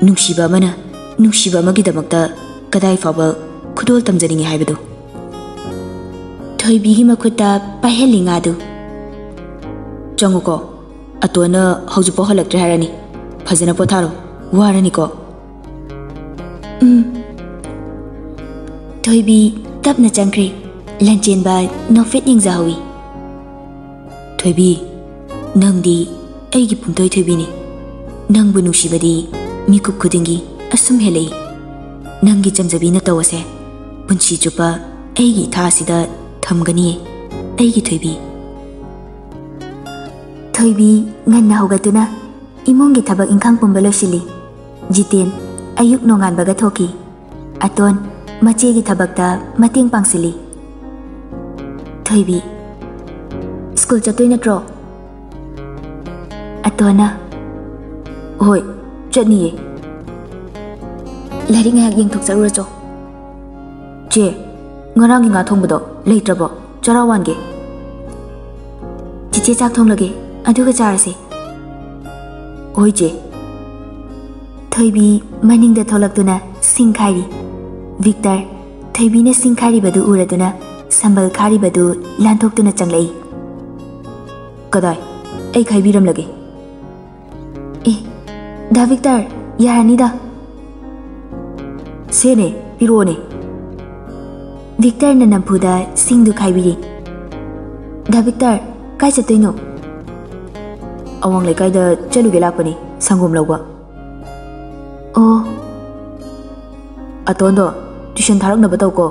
ꯅꯨꯡꯁꯤꯕ ꯑꯃꯅ ꯅꯨꯡꯁꯤꯕ ꯑꯃꯒꯤꯗꯃꯛꯇ ꯀꯗꯥꯏ ꯐꯥꯎꯕ ꯈꯨꯗꯣꯜ ꯇꯝꯖꯅꯤꯡꯏ ꯍꯥꯏꯕꯗꯨ꯫" ꯊꯣꯏꯕꯤꯒꯤ ꯃꯈꯨꯠꯇ ꯄꯥꯏꯍꯜꯂꯤ ꯉꯥꯗꯨ꯫ "ꯆꯪꯉꯨꯀꯣ, ꯑꯇꯣꯟꯅ ꯍꯧꯖꯤꯛꯐꯥꯎ ꯍꯜꯂꯛꯇ꯭ꯔꯦ ꯍꯥꯏꯔꯅꯤ꯫ ꯐꯖꯅ ꯄꯣꯊꯥꯔꯣ, ꯋꯥꯔꯅꯤꯀꯣ꯫" "ꯎꯝ꯫" ꯊꯣꯏꯕꯤ ꯇꯞꯅ ꯆꯪꯈ꯭ꯔꯦ꯫ ꯂꯟꯆꯦꯟꯕ ꯅꯣꯛꯐꯦꯠ ꯌꯦꯡꯖꯍꯧꯏ꯫ "ꯊꯣꯏꯕꯤ, ꯅꯪꯗꯤ ꯑꯩꯒꯤ ꯄꯨꯝꯊꯣꯏ ꯊꯣꯏꯕꯤꯅꯤ꯫ ꯅꯪꯕꯨ ꯅꯨꯡꯁꯤꯕꯗꯤ ꯃꯤꯀꯨꯞ ꯈꯨꯗꯤꯡꯒꯤ ꯑꯁꯨꯝ ꯍꯦꯜꯂꯛꯏ꯫ ꯅꯪꯒꯤ ꯆꯝꯖꯕꯤ ꯅꯇꯧ ꯑꯁꯦ ꯄꯨꯟꯁꯤ ꯆꯨꯞꯄ ꯑꯩꯒꯤ ꯏꯊꯥ ꯑꯁꯤꯗ ꯊꯝꯒꯅꯤꯌꯦ, ꯑꯩꯒꯤ ꯊꯣꯏꯕꯤ꯫" ꯊꯣꯏꯕꯤ ꯉꯟꯅ ꯍꯧꯒꯠꯇꯨꯅ ꯏꯃꯨꯡꯒꯤ ꯊꯕꯛ ꯏꯪꯈꯥꯡ ꯄꯨꯝꯕ ꯂꯣꯏꯁꯤꯜꯂꯤ꯫ ꯖꯤꯇꯦꯟ ꯑꯌꯨꯛ ꯅꯣꯡꯉꯥꯟꯕꯒ ꯊꯣꯛꯈꯤ꯫ "ꯑꯇꯣꯟ, ꯃꯆꯦꯒꯤ ꯊꯕꯛꯇ ꯃꯇꯦꯡ ꯄꯥꯡꯁꯤꯜꯂꯤ꯫ ꯊꯣꯏꯕꯤ, "ꯁ꯭ꯀꯨꯜ ꯆꯠꯇꯣꯏ ꯅꯠꯇ꯭ꯔꯣ?" ꯑꯇꯣꯟꯅ, "ꯍꯣꯏ, ꯆꯠꯅꯤꯌꯦ꯫ ꯂꯥꯏꯔꯤꯛ ꯉꯥꯏꯍꯥꯛ ꯌꯦꯡꯊꯣꯛꯆꯔꯨꯔꯆꯣ꯫" "ꯆꯦ, ꯉꯔꯥꯡꯒꯤ ꯉꯥ ꯊꯣꯡꯕꯗꯣ ꯂꯩꯇ꯭ꯔꯕꯣ? ꯆꯔꯥ ꯋꯥꯟꯒꯦ꯫" "ꯆꯤꯆꯦ ꯆꯥꯛ ꯊꯣꯡꯂꯒꯦ, ꯑꯗꯨꯒ ꯆꯥꯔꯁꯦ꯫" "ꯍꯣꯏ, ꯆꯦ꯫" ꯊꯣꯏꯕꯤ ꯃꯅꯤꯡꯗ ꯊꯣꯛꯂꯛꯇꯨꯅ ꯁꯤꯡ ꯈꯥꯏꯔꯤ꯫ ꯚꯤꯛꯇꯔ, ꯊꯣꯏꯕꯤꯅ ꯁꯤꯡ ꯈꯥꯏꯔꯤꯕꯗꯨ ꯎꯔꯗꯨꯅ ꯁꯝꯕꯜ ꯈꯥꯔꯤꯕꯗꯨ ꯂꯥꯟꯊꯣꯛꯇꯨꯅ ꯆꯪꯂꯛꯏ꯫ "ꯀꯗꯥꯏ? ꯑꯩ ꯈꯥꯏꯕꯤꯔꯝꯂꯒꯦ꯫" "ꯑꯦ, ꯗꯥ ꯚꯤꯛꯇꯔ, ꯌꯥꯔꯅꯤꯗ꯫" "ꯁꯦꯅꯦ, ꯄꯤꯔꯛꯑꯣꯅꯦ꯫" ꯚꯤꯛꯇꯔꯅ ꯅꯝꯐꯨꯗ ꯁꯤꯡꯗꯨ ꯈꯥꯏꯕꯤꯔꯤ꯫ "ꯗꯥ ꯚꯤꯛꯇꯔ, ꯀꯥꯏ ꯆꯠꯇꯣꯏꯅꯣ?" "ꯑꯋꯥꯡ ꯂꯩꯀꯥꯏꯗ ꯆꯠꯂꯨꯒꯦ ꯂꯥꯛꯄꯅꯤ, ꯁꯪꯒꯣꯝ ꯂꯧꯕ꯫" "ꯑꯣ꯫" "ꯑꯇꯣꯟꯗꯣ ꯇ꯭ꯌꯨꯁꯟ ꯊꯥꯔꯛꯅꯕ ꯇꯧꯀꯣ꯫"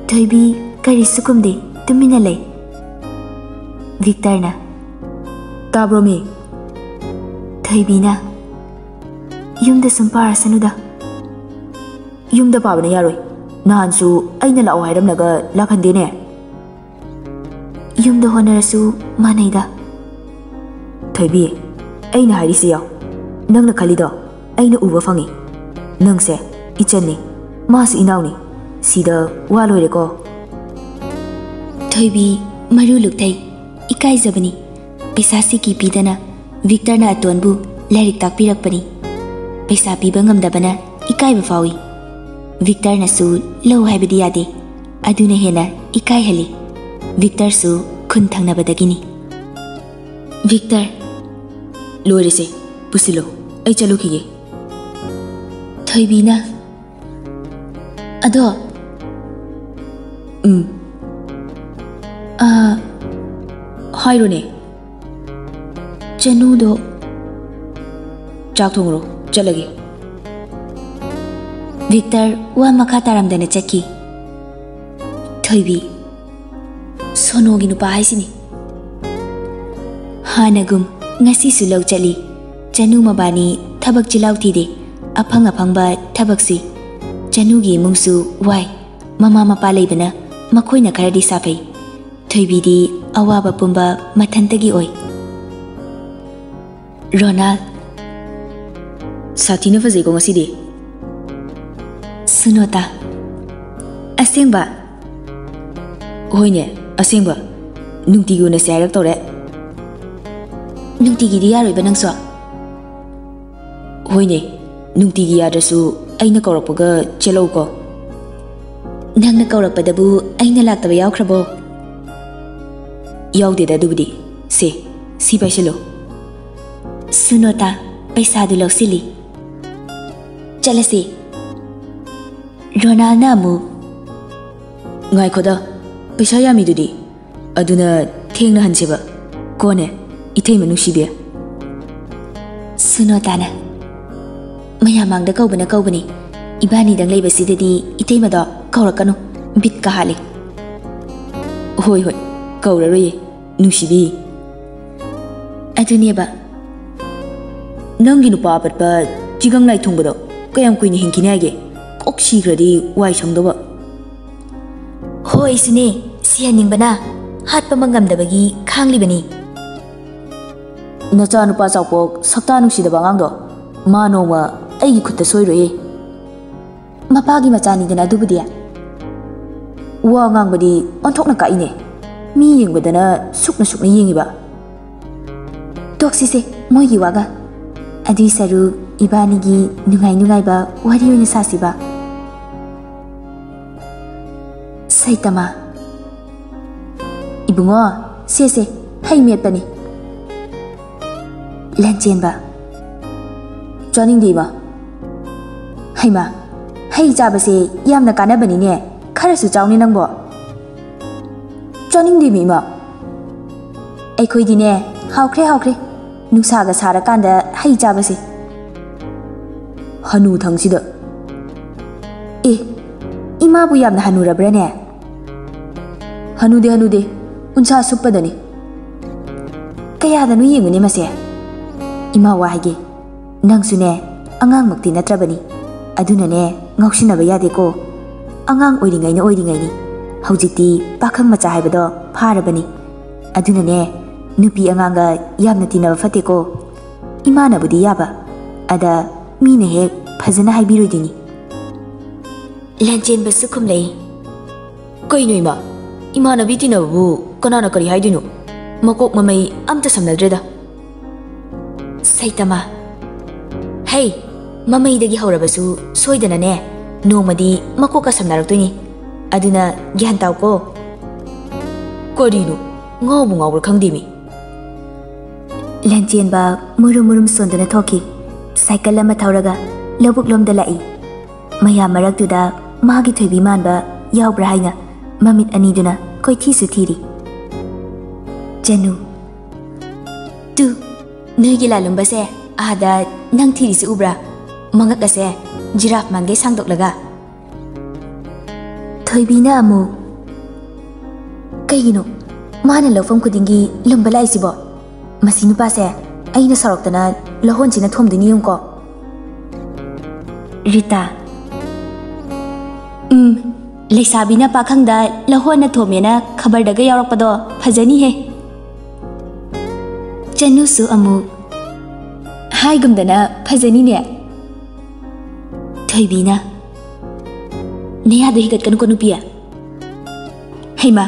ꯊꯣꯏꯕꯤ ꯀꯔꯤꯁꯨ ꯈꯨꯝꯗꯦ, ꯇꯨꯃꯤꯟꯅ ꯂꯩ꯫ ꯚꯤꯛꯇꯔꯅ, "ꯇꯥꯕ꯭ꯔꯣ ꯃꯤ?" ꯊꯣꯏꯕꯤꯅ, "ꯌꯨꯝꯗ ꯁꯨꯝ ꯄꯥꯔꯁꯅꯨꯗ꯫" "ꯌꯨꯝꯗ ꯄꯥꯕꯅ ꯌꯥꯔꯣꯏ꯫ ꯅꯍꯥꯟꯁꯨ ꯑꯩꯅ ꯂꯥꯛꯑꯣ ꯍꯥꯏꯔꯝꯂꯒ ꯂꯥꯛꯍꯟꯗꯦꯅꯦ꯫" "ꯌꯨꯝꯗ ꯍꯣꯠꯅꯔꯁꯨ ꯃꯥꯟꯅꯩꯗ꯫" "ꯊꯣꯏꯕꯤ, ꯑꯩꯅ ꯍꯥꯏꯔꯤꯁꯦ ꯌꯥꯎ꯫ ꯅꯪꯅ ꯈꯜꯂꯤꯗꯣ ꯑꯩꯅ ꯎꯕ ꯐꯪꯉꯤ꯫ ꯅꯪꯁꯦ ꯏꯆꯟꯅꯤ, ꯃꯥꯁꯨ ꯏꯅꯥꯎꯅꯤ꯫ ꯁꯤꯗ ꯋꯥ ꯂꯣꯏꯔꯦꯀꯣ꯫" ꯊꯣꯏꯕꯤ ꯃꯔꯨ ꯂꯨꯛꯊꯩ, ꯏꯀꯥꯏꯖꯕꯅꯤ꯫ ꯄꯩꯁꯥ ꯁꯤꯀꯤ ꯄꯤꯗꯅ ꯚꯤꯛꯇꯔꯅ ꯑꯇꯣꯟꯕꯨ ꯂꯥꯏꯔꯤꯛ ꯇꯥꯛꯄꯤꯔꯛꯄꯅꯤ꯫ ꯄꯩꯁꯥ ꯄꯤꯕ ꯉꯝꯗꯕꯅ ꯏꯀꯥꯏꯕ ꯐꯥꯎꯏ꯫ ꯚꯤꯛꯇꯔꯅꯁꯨ ꯂꯧ ꯍꯥꯏꯕꯗꯤ ꯌꯥꯗꯦ꯫ ꯑꯗꯨꯅ ꯍꯦꯟꯅ ꯏꯀꯥꯏꯍꯜꯂꯤ꯫ ꯚꯤꯛꯇꯔꯁꯨ ꯈꯨꯟ ꯊꯪꯅꯕꯗꯒꯤꯅꯤ꯫ "ꯚꯤꯛꯇꯔ꯫" "ꯂꯣꯏꯔꯦꯁꯦ, ꯄꯨꯁꯤꯜꯂꯣ, ꯑꯩ ꯆꯠꯂꯨꯈꯤꯒꯦ꯫" ꯊꯣꯏꯕꯤꯅ, "ꯑꯗꯣ꯫" "ꯎꯝ꯫ ꯑ, ꯍꯥꯏꯔꯣꯅꯦ꯫" "ꯆꯅꯨꯗꯣ ꯆꯥꯛ ꯊꯣꯡꯉꯨꯔꯣ, ꯆꯠꯂꯒꯦ꯫" ꯚꯤꯛꯇꯔ ꯋꯥ ꯃꯈꯥ ꯇꯥꯔꯝꯗꯅ ꯆꯠꯈꯤ꯫ ꯊꯣꯏꯕꯤ, "ꯁꯣꯅꯣꯒꯤ ꯅꯨꯄꯥ ꯍꯥꯏꯁꯤꯅꯤ꯫" ꯍꯥꯟꯅꯒꯨꯝ ꯉꯁꯤꯁꯨ ꯂꯧ ꯆꯠꯂꯤ꯫ ꯆꯅꯨ ꯃꯕꯥꯅꯤ ꯊꯕꯛ ꯆꯤꯜꯍꯥꯎ ꯊꯤꯗꯦ, ꯑꯐꯪ ꯑꯐꯪꯕ ꯊꯕꯛ ꯁꯨꯏ꯫ ꯆꯅꯨꯒꯤ ꯏꯃꯨꯡꯁꯨ ꯋꯥꯏ꯫ ꯃꯃꯥ ꯃꯄꯥ ꯂꯩꯕꯅ ꯃꯈꯣꯏꯅ ꯈꯔꯗꯤ ꯁꯥꯐꯩ꯫ ꯊꯣꯏꯕꯤꯗꯤ ꯑꯋꯥꯕ ꯄꯨꯝꯕ ꯃꯊꯟꯇꯒꯤ ꯑꯣꯏ꯫ ꯔꯣꯅꯥꯜ꯫ ꯁꯥꯊꯤꯅ ꯐꯖꯩꯀꯣ ꯉꯁꯤꯗꯤ꯫ ꯁꯨꯅꯣꯇꯥ꯫ ꯑꯁꯦꯡꯕ? ꯍꯣꯏꯅꯦ, ꯑꯁꯦꯡꯕ꯫ ꯅꯨꯡꯇꯤꯒꯤ ꯎꯅꯁꯦ ꯍꯥꯏꯔꯛꯇꯧꯔꯦ꯫ ꯅꯨꯡꯇꯤꯒꯤꯗꯤ ꯌꯥꯔꯣꯏꯕ ꯅꯪꯁꯨ꯫ ꯍꯣꯏꯅꯦ, ꯅꯨꯡꯇꯤꯒꯤ ꯌꯥꯗ꯭ꯔꯁꯨ ꯑꯩꯅ ꯀꯧꯔꯛꯄꯒ ꯆꯦꯜꯂꯛꯎꯀꯣ꯫ ꯅꯪꯅ ꯀꯧꯔꯛꯄꯗꯕꯨ ꯑꯩꯅ ꯂꯥꯛꯇꯕ ꯌꯥꯎꯈ꯭ꯔꯕꯣ? ꯌꯥꯎꯗꯦꯗ ꯑꯗꯨꯕꯨꯗꯤ꯫ ꯁꯦ, ꯁꯤ ꯄꯥꯏꯁꯤꯜꯂꯨ꯫ ꯁꯨꯅꯣꯇꯥ ꯄꯩꯁꯥꯗꯨ ꯂꯧꯁꯤꯜꯂꯤ꯫ ꯆꯠꯂꯁꯤ꯫ ꯔꯣꯅꯥꯜꯅ ꯑꯃꯨꯛ, ꯉꯥꯏꯈꯣꯗ, ꯄꯩꯁꯥ ꯌꯥꯝꯃꯤꯗꯨꯗꯤ꯫ ꯑꯗꯨꯅ ꯊꯦꯡꯅ ꯍꯟꯁꯦꯕ꯫ ꯀꯣꯅꯦ, ꯏꯊꯩꯃ ꯅꯨꯡꯁꯤꯕꯤ꯫ ꯁꯨꯅꯣꯇꯥꯅ, ꯃꯌꯥꯝ ꯃꯥꯡꯗ ꯀꯧꯕꯅ ꯀꯧꯕꯅꯤ꯫ ꯏꯕꯥꯅꯤꯗꯪ ꯂꯩꯕꯁꯤꯗꯗꯤ ꯏꯇꯩꯃꯗꯣ ꯀꯧꯔꯛꯀꯅꯨ꯫ ꯕꯤꯠꯀ ꯍꯥꯠꯂꯤ꯫ ꯍꯣꯏ, ꯍꯣꯏ, ꯀꯧꯔꯔꯣꯏꯌꯦ, ꯅꯨꯡꯁꯤꯕꯤ꯫ ꯑꯗꯨꯅꯦꯕ꯫ ꯅꯪꯒꯤ ꯅꯨꯄꯥ ꯑꯄꯠꯄ ꯆꯤꯒꯪ ꯂꯥꯏ ꯊꯨꯡꯕꯗꯣ ꯀꯌꯥꯝ ꯀꯨꯏꯅ ꯍꯤꯡꯈꯤꯅꯤ ꯍꯥꯏꯒꯦ? ꯀꯣꯛ ꯁꯤꯈ꯭ꯔꯗꯤ ꯋꯥꯏ ꯁꯪꯗꯧꯕ꯫ ꯍꯣꯏ, ꯁꯤꯅꯦ, ꯁꯤꯍꯟꯅꯤꯡꯕꯅ ꯍꯥꯠꯄꯃꯛ ꯉꯝꯗꯕꯒꯤ ꯈꯥꯡꯂꯤꯕꯅꯤ꯫ ꯅꯆꯥ ꯅꯨꯄꯥ ꯆꯥꯎꯄꯣꯛ ꯁꯛꯇꯥ ꯅꯨꯡꯁꯤꯗꯕ ꯑꯉꯥꯡꯗꯣ ꯃꯥ ꯅꯣꯡꯃ ꯑꯩꯒꯤ ꯈꯨꯠꯇ ꯁꯣꯏꯔꯣꯏꯌꯦ꯫ ꯃꯄꯥꯒꯤ ꯃꯆꯥꯅꯤꯗꯅ ꯑꯗꯨꯕꯨꯗꯤ꯫ ꯋꯥ ꯉꯥꯡꯕꯗꯤ ꯑꯣꯟꯊꯣꯛꯅ ꯀꯛꯏꯅꯦ꯫ ꯃꯤ ꯌꯦꯡꯕꯗꯅ ꯁꯨꯛꯅ ꯁꯨꯛꯅ ꯌꯦꯡꯉꯤꯕ꯫ ꯇꯣꯛꯁꯤꯁꯦ, ꯃꯣꯏꯒꯤ ꯋꯥꯒ꯫ ꯑꯗꯨꯏ ꯁꯔꯨꯛ ꯏꯕꯥꯅꯤꯒꯤ ꯅꯨꯡꯉꯥꯏ ꯅꯨꯡꯉꯥꯏꯕ ꯋꯥꯔꯤ ꯑꯣꯏꯅ ꯁꯥꯁꯤꯕ꯫ ꯁꯩꯇꯃꯥ꯫ ꯏꯕꯨꯡꯉꯣ, ꯁꯦꯁꯦ, ꯍꯩ ꯃꯦꯠꯄꯅꯤ꯫ ꯂꯟꯆꯦꯟꯕ꯫ ꯆꯥꯅꯤꯡꯗꯦ, ꯏꯃꯥ꯫ ꯍꯩꯃꯥ, ꯍꯩ ꯆꯥꯕꯁꯦ ꯌꯥꯝꯅ ꯀꯥꯟꯅꯕꯅꯤꯅꯦ, ꯈꯔꯁꯨ ꯆꯥꯎꯅꯦ ꯅꯪꯕꯣ꯫ ꯆꯥꯅꯤꯡꯗꯦꯃꯤ, ꯏꯃꯥ꯫ ꯑꯩꯈꯣꯏꯗꯤꯅꯦ, ꯍꯥꯎꯈ꯭ꯔꯦ, ꯍꯥꯎꯈ꯭ꯔꯦ, ꯅꯨꯡꯁꯥꯒ ꯁꯥꯔꯀꯥꯟꯗ ꯍꯩ ꯆꯥꯕꯁꯦ꯫ ꯍꯅꯨꯊꯪꯁꯤꯗ꯫ ꯑꯦ, ꯏꯃꯥꯕꯨ ꯌꯥꯝꯅ ꯍꯅꯨꯔꯕ꯭ꯔꯅꯦ? ꯍꯅꯨꯗꯦ, ꯍꯅꯨꯗꯦ, ꯎꯟꯁꯥ ꯁꯨꯞꯄꯗꯅꯤ꯫ ꯀꯌꯥꯗꯅꯣ ꯌꯦꯡꯉꯨꯅꯦ ꯃꯁꯦ꯫ ꯏꯃꯥ ꯋꯥ ꯍꯥꯏꯒꯦ, ꯅꯪꯁꯨꯅꯦ ꯑꯉꯥꯡꯃꯛꯇꯤ ꯅꯠꯇ꯭ꯔꯕꯅꯤ, ꯑꯗꯨꯅꯅꯦ ꯉꯥꯎꯁꯤꯟꯅꯕ ꯌꯥꯗꯦꯀꯣ꯫ ꯑꯉꯥꯡ ꯑꯣꯏꯔꯤꯉꯩꯅ ꯑꯣꯏꯔꯤꯉꯩꯅꯤ꯫ ꯍꯧꯖꯤꯛꯇꯤ ꯄꯥꯈꯪ ꯃꯆꯥ ꯍꯥꯏꯕꯗꯣ ꯐꯥꯔꯕꯅꯤ꯫ ꯑꯗꯨꯅꯅꯦ, ꯅꯨꯄꯤ ꯑꯉꯥꯡꯒ ꯌꯥꯝꯅ ꯇꯤꯟꯅꯕ ꯐꯠꯇꯦꯀꯣ꯫ ꯏꯃꯥꯅꯕꯨꯗꯤ ꯌꯥꯕ, ꯑꯗ ꯃꯤꯅ ꯍꯦꯛ ꯐꯖꯅ ꯍꯥꯏꯕꯤꯔꯣꯏꯗꯣꯏꯅꯤ꯫ ꯂꯥꯟꯆꯦꯟꯕꯁꯨ ꯈꯨꯝꯂꯛꯏ꯫ ꯀꯩꯅꯣ ꯏꯃꯥ? ꯏꯃꯥꯟꯅꯕꯤ ꯇꯤꯟꯅꯕꯕꯨ ꯀꯅꯥꯅ ꯀꯔꯤ ꯍꯥꯏꯗꯣꯏꯅꯣ? ꯃꯀꯣꯛ ꯃꯃꯩ ꯑꯝꯇ ꯁꯝꯅꯗ꯭ꯔꯦꯗ꯫ ꯁꯩꯇꯃꯥ꯫ ꯍꯩ, ꯃꯃꯩꯗꯒꯤ ꯍꯧꯔꯕꯁꯨ ꯁꯣꯏꯗꯅꯅꯦ, ꯅꯣꯡꯃꯗꯤ ꯃꯀꯣꯛꯀ ꯁꯝꯅꯔꯛꯇꯣꯏꯅꯤ꯫ ꯑꯗꯨꯅ ꯒ꯭ꯌꯥꯟ ꯇꯥꯎꯀꯣ꯫ ꯀꯔꯤꯅꯣ? ꯉꯥꯎꯕꯨ ꯉꯥꯎꯕ꯭ꯔꯥ ꯈꯪꯗꯦꯃꯤ꯫ ꯂꯥꯟꯆꯦꯟꯕ ꯃꯨꯔꯨꯝ ꯃꯨꯔꯨꯝ ꯁꯣꯟꯗꯨꯅ ꯊꯣꯛꯈꯤ꯫ ꯁꯥꯏꯀꯜ ꯑꯃ ꯊꯧꯔꯒ ꯂꯧꯕꯨꯛꯂꯣꯝꯗ ꯂꯥꯛꯏ꯫ ꯃꯌꯥꯝ ꯃꯔꯛꯇꯨꯗ ꯃꯥꯒꯤ ꯊꯣꯏꯕꯤ ꯃꯥꯟꯕ ꯌꯥꯎꯕ꯭ꯔꯥ ꯍꯥꯏꯅ ꯃꯃꯤꯠ ꯑꯅꯤꯗꯨꯅ ꯀꯣꯏꯊꯤꯁꯨ ꯊꯤꯔꯤ꯫ ꯆꯅꯨ꯫ ꯇꯨ, ꯅꯣꯏꯒꯤ ꯂꯥꯂꯨꯝꯕꯁꯦ ꯑꯥꯗ ꯅꯪ ꯊꯤꯔꯤꯁꯤ ꯎꯕ꯭ꯔꯥ? ꯃꯉꯛ ꯑꯁꯦ ꯖꯤꯔꯥꯐ ꯃꯥꯟꯒꯩ ꯁꯥꯡꯗꯣꯛꯂꯒ꯫ ꯊꯣꯏꯕꯤꯅ ꯑꯃꯨꯛ, "ꯀꯩꯒꯤꯅꯣ ꯃꯥꯅ ꯂꯧꯐꯝ ꯈꯨꯗꯤꯡꯒꯤ ꯂꯨꯝꯕ ꯂꯥꯛꯏꯁꯤꯕꯣ? ꯃꯁꯤ ꯅꯨꯄꯥꯁꯦ ꯑꯩꯅ ꯁꯥꯎꯔꯛꯇꯅ ꯂꯧꯍꯣꯟꯁꯤꯅ ꯊꯣꯝꯗꯣꯏꯅꯤ ꯌꯦꯡꯉꯨꯀꯣ꯫" ꯔꯤꯇꯥ꯫ "ꯎꯝ, ꯂꯩꯁꯥꯕꯤꯅ ꯄꯥꯈꯪꯗ ꯂꯧꯍꯣꯟꯅ ꯊꯣꯝꯃꯦꯅ ꯈꯕꯔꯗꯒ ꯌꯥꯎꯔꯛꯄꯗꯣ ꯐꯖꯅꯤꯍꯦ꯫" ꯆꯅꯨꯁꯨ ꯑꯃꯨꯛ, "ꯍꯥꯏꯒꯨꯝꯗꯅ ꯐꯖꯅꯤꯅꯦ꯫" ꯊꯣꯏꯕꯤꯅ, "ꯅꯌꯥꯗꯣ ꯍꯤꯒꯠꯀꯅꯨꯀꯣ ꯅꯨꯄꯤ꯫ ꯍꯩꯃꯥ,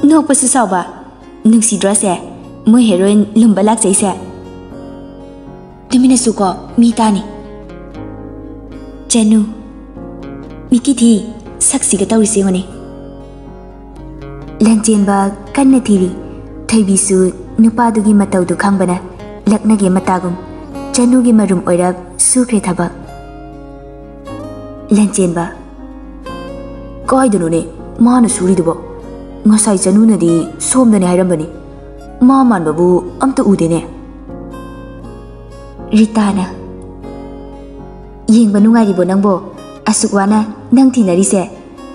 ꯅꯣꯛꯄꯁꯨ ꯁꯥꯎꯕ꯫ ꯅꯨꯡꯁꯤꯗ꯭ꯔꯣ ꯁꯦ, ꯃꯣꯏ ꯍꯦꯔꯣꯏꯟ ꯂꯨꯝꯕ ꯂꯥꯛꯆꯩꯁꯦ?" "ꯇꯨꯃꯤꯟꯅꯁꯨꯀꯣ, ꯃꯤ ꯇꯥꯅꯤ꯫" ꯆꯅꯨ, "ꯃꯤꯀꯤ ꯊꯤ, ꯁꯛꯁꯤꯒ ꯇꯧꯔꯤꯁꯤ ꯌꯦꯡꯉꯨꯅꯦ꯫" ꯂꯟꯆꯦꯟꯕ ꯀꯟꯅ ꯊꯤꯔꯤ꯫ ꯊꯣꯏꯕꯤꯁꯨ ꯅꯨꯄꯥꯗꯨꯒꯤ ꯃꯇꯧꯗꯨ ꯈꯪꯕꯅ ꯂꯛꯅꯒꯦ ꯃꯇꯥꯒꯨꯝ ꯆꯅꯨꯒꯤ ꯃꯔꯨꯝ ꯑꯣꯏꯔꯞ ꯁꯨꯈ꯭ꯔꯦ ꯊꯕꯛ꯫ ꯂꯟꯆꯦꯟꯕ, "ꯀꯥꯏꯗꯅꯣꯅꯦ ꯃꯥꯅ ꯁꯨꯔꯤꯗꯨꯕꯣ? ꯉꯁꯥꯏ ꯆꯅꯨꯅꯗꯤ ꯁꯣꯝꯗꯅꯦ ꯍꯥꯏꯔꯝꯕꯅꯤ꯫ ꯃꯥ ꯃꯥꯟꯕꯕꯨ ꯑꯝꯇ ꯎꯗꯦꯅꯦ꯫" ꯔꯤꯇꯥꯅ, "ꯌꯦꯡꯕ ꯅꯨꯡꯉꯥꯏꯔꯤꯕꯣ ꯅꯪꯕꯣ? ꯑꯁꯨꯛ ꯋꯥꯅ ꯅꯪ ꯊꯤꯅꯔꯤꯁꯦ꯫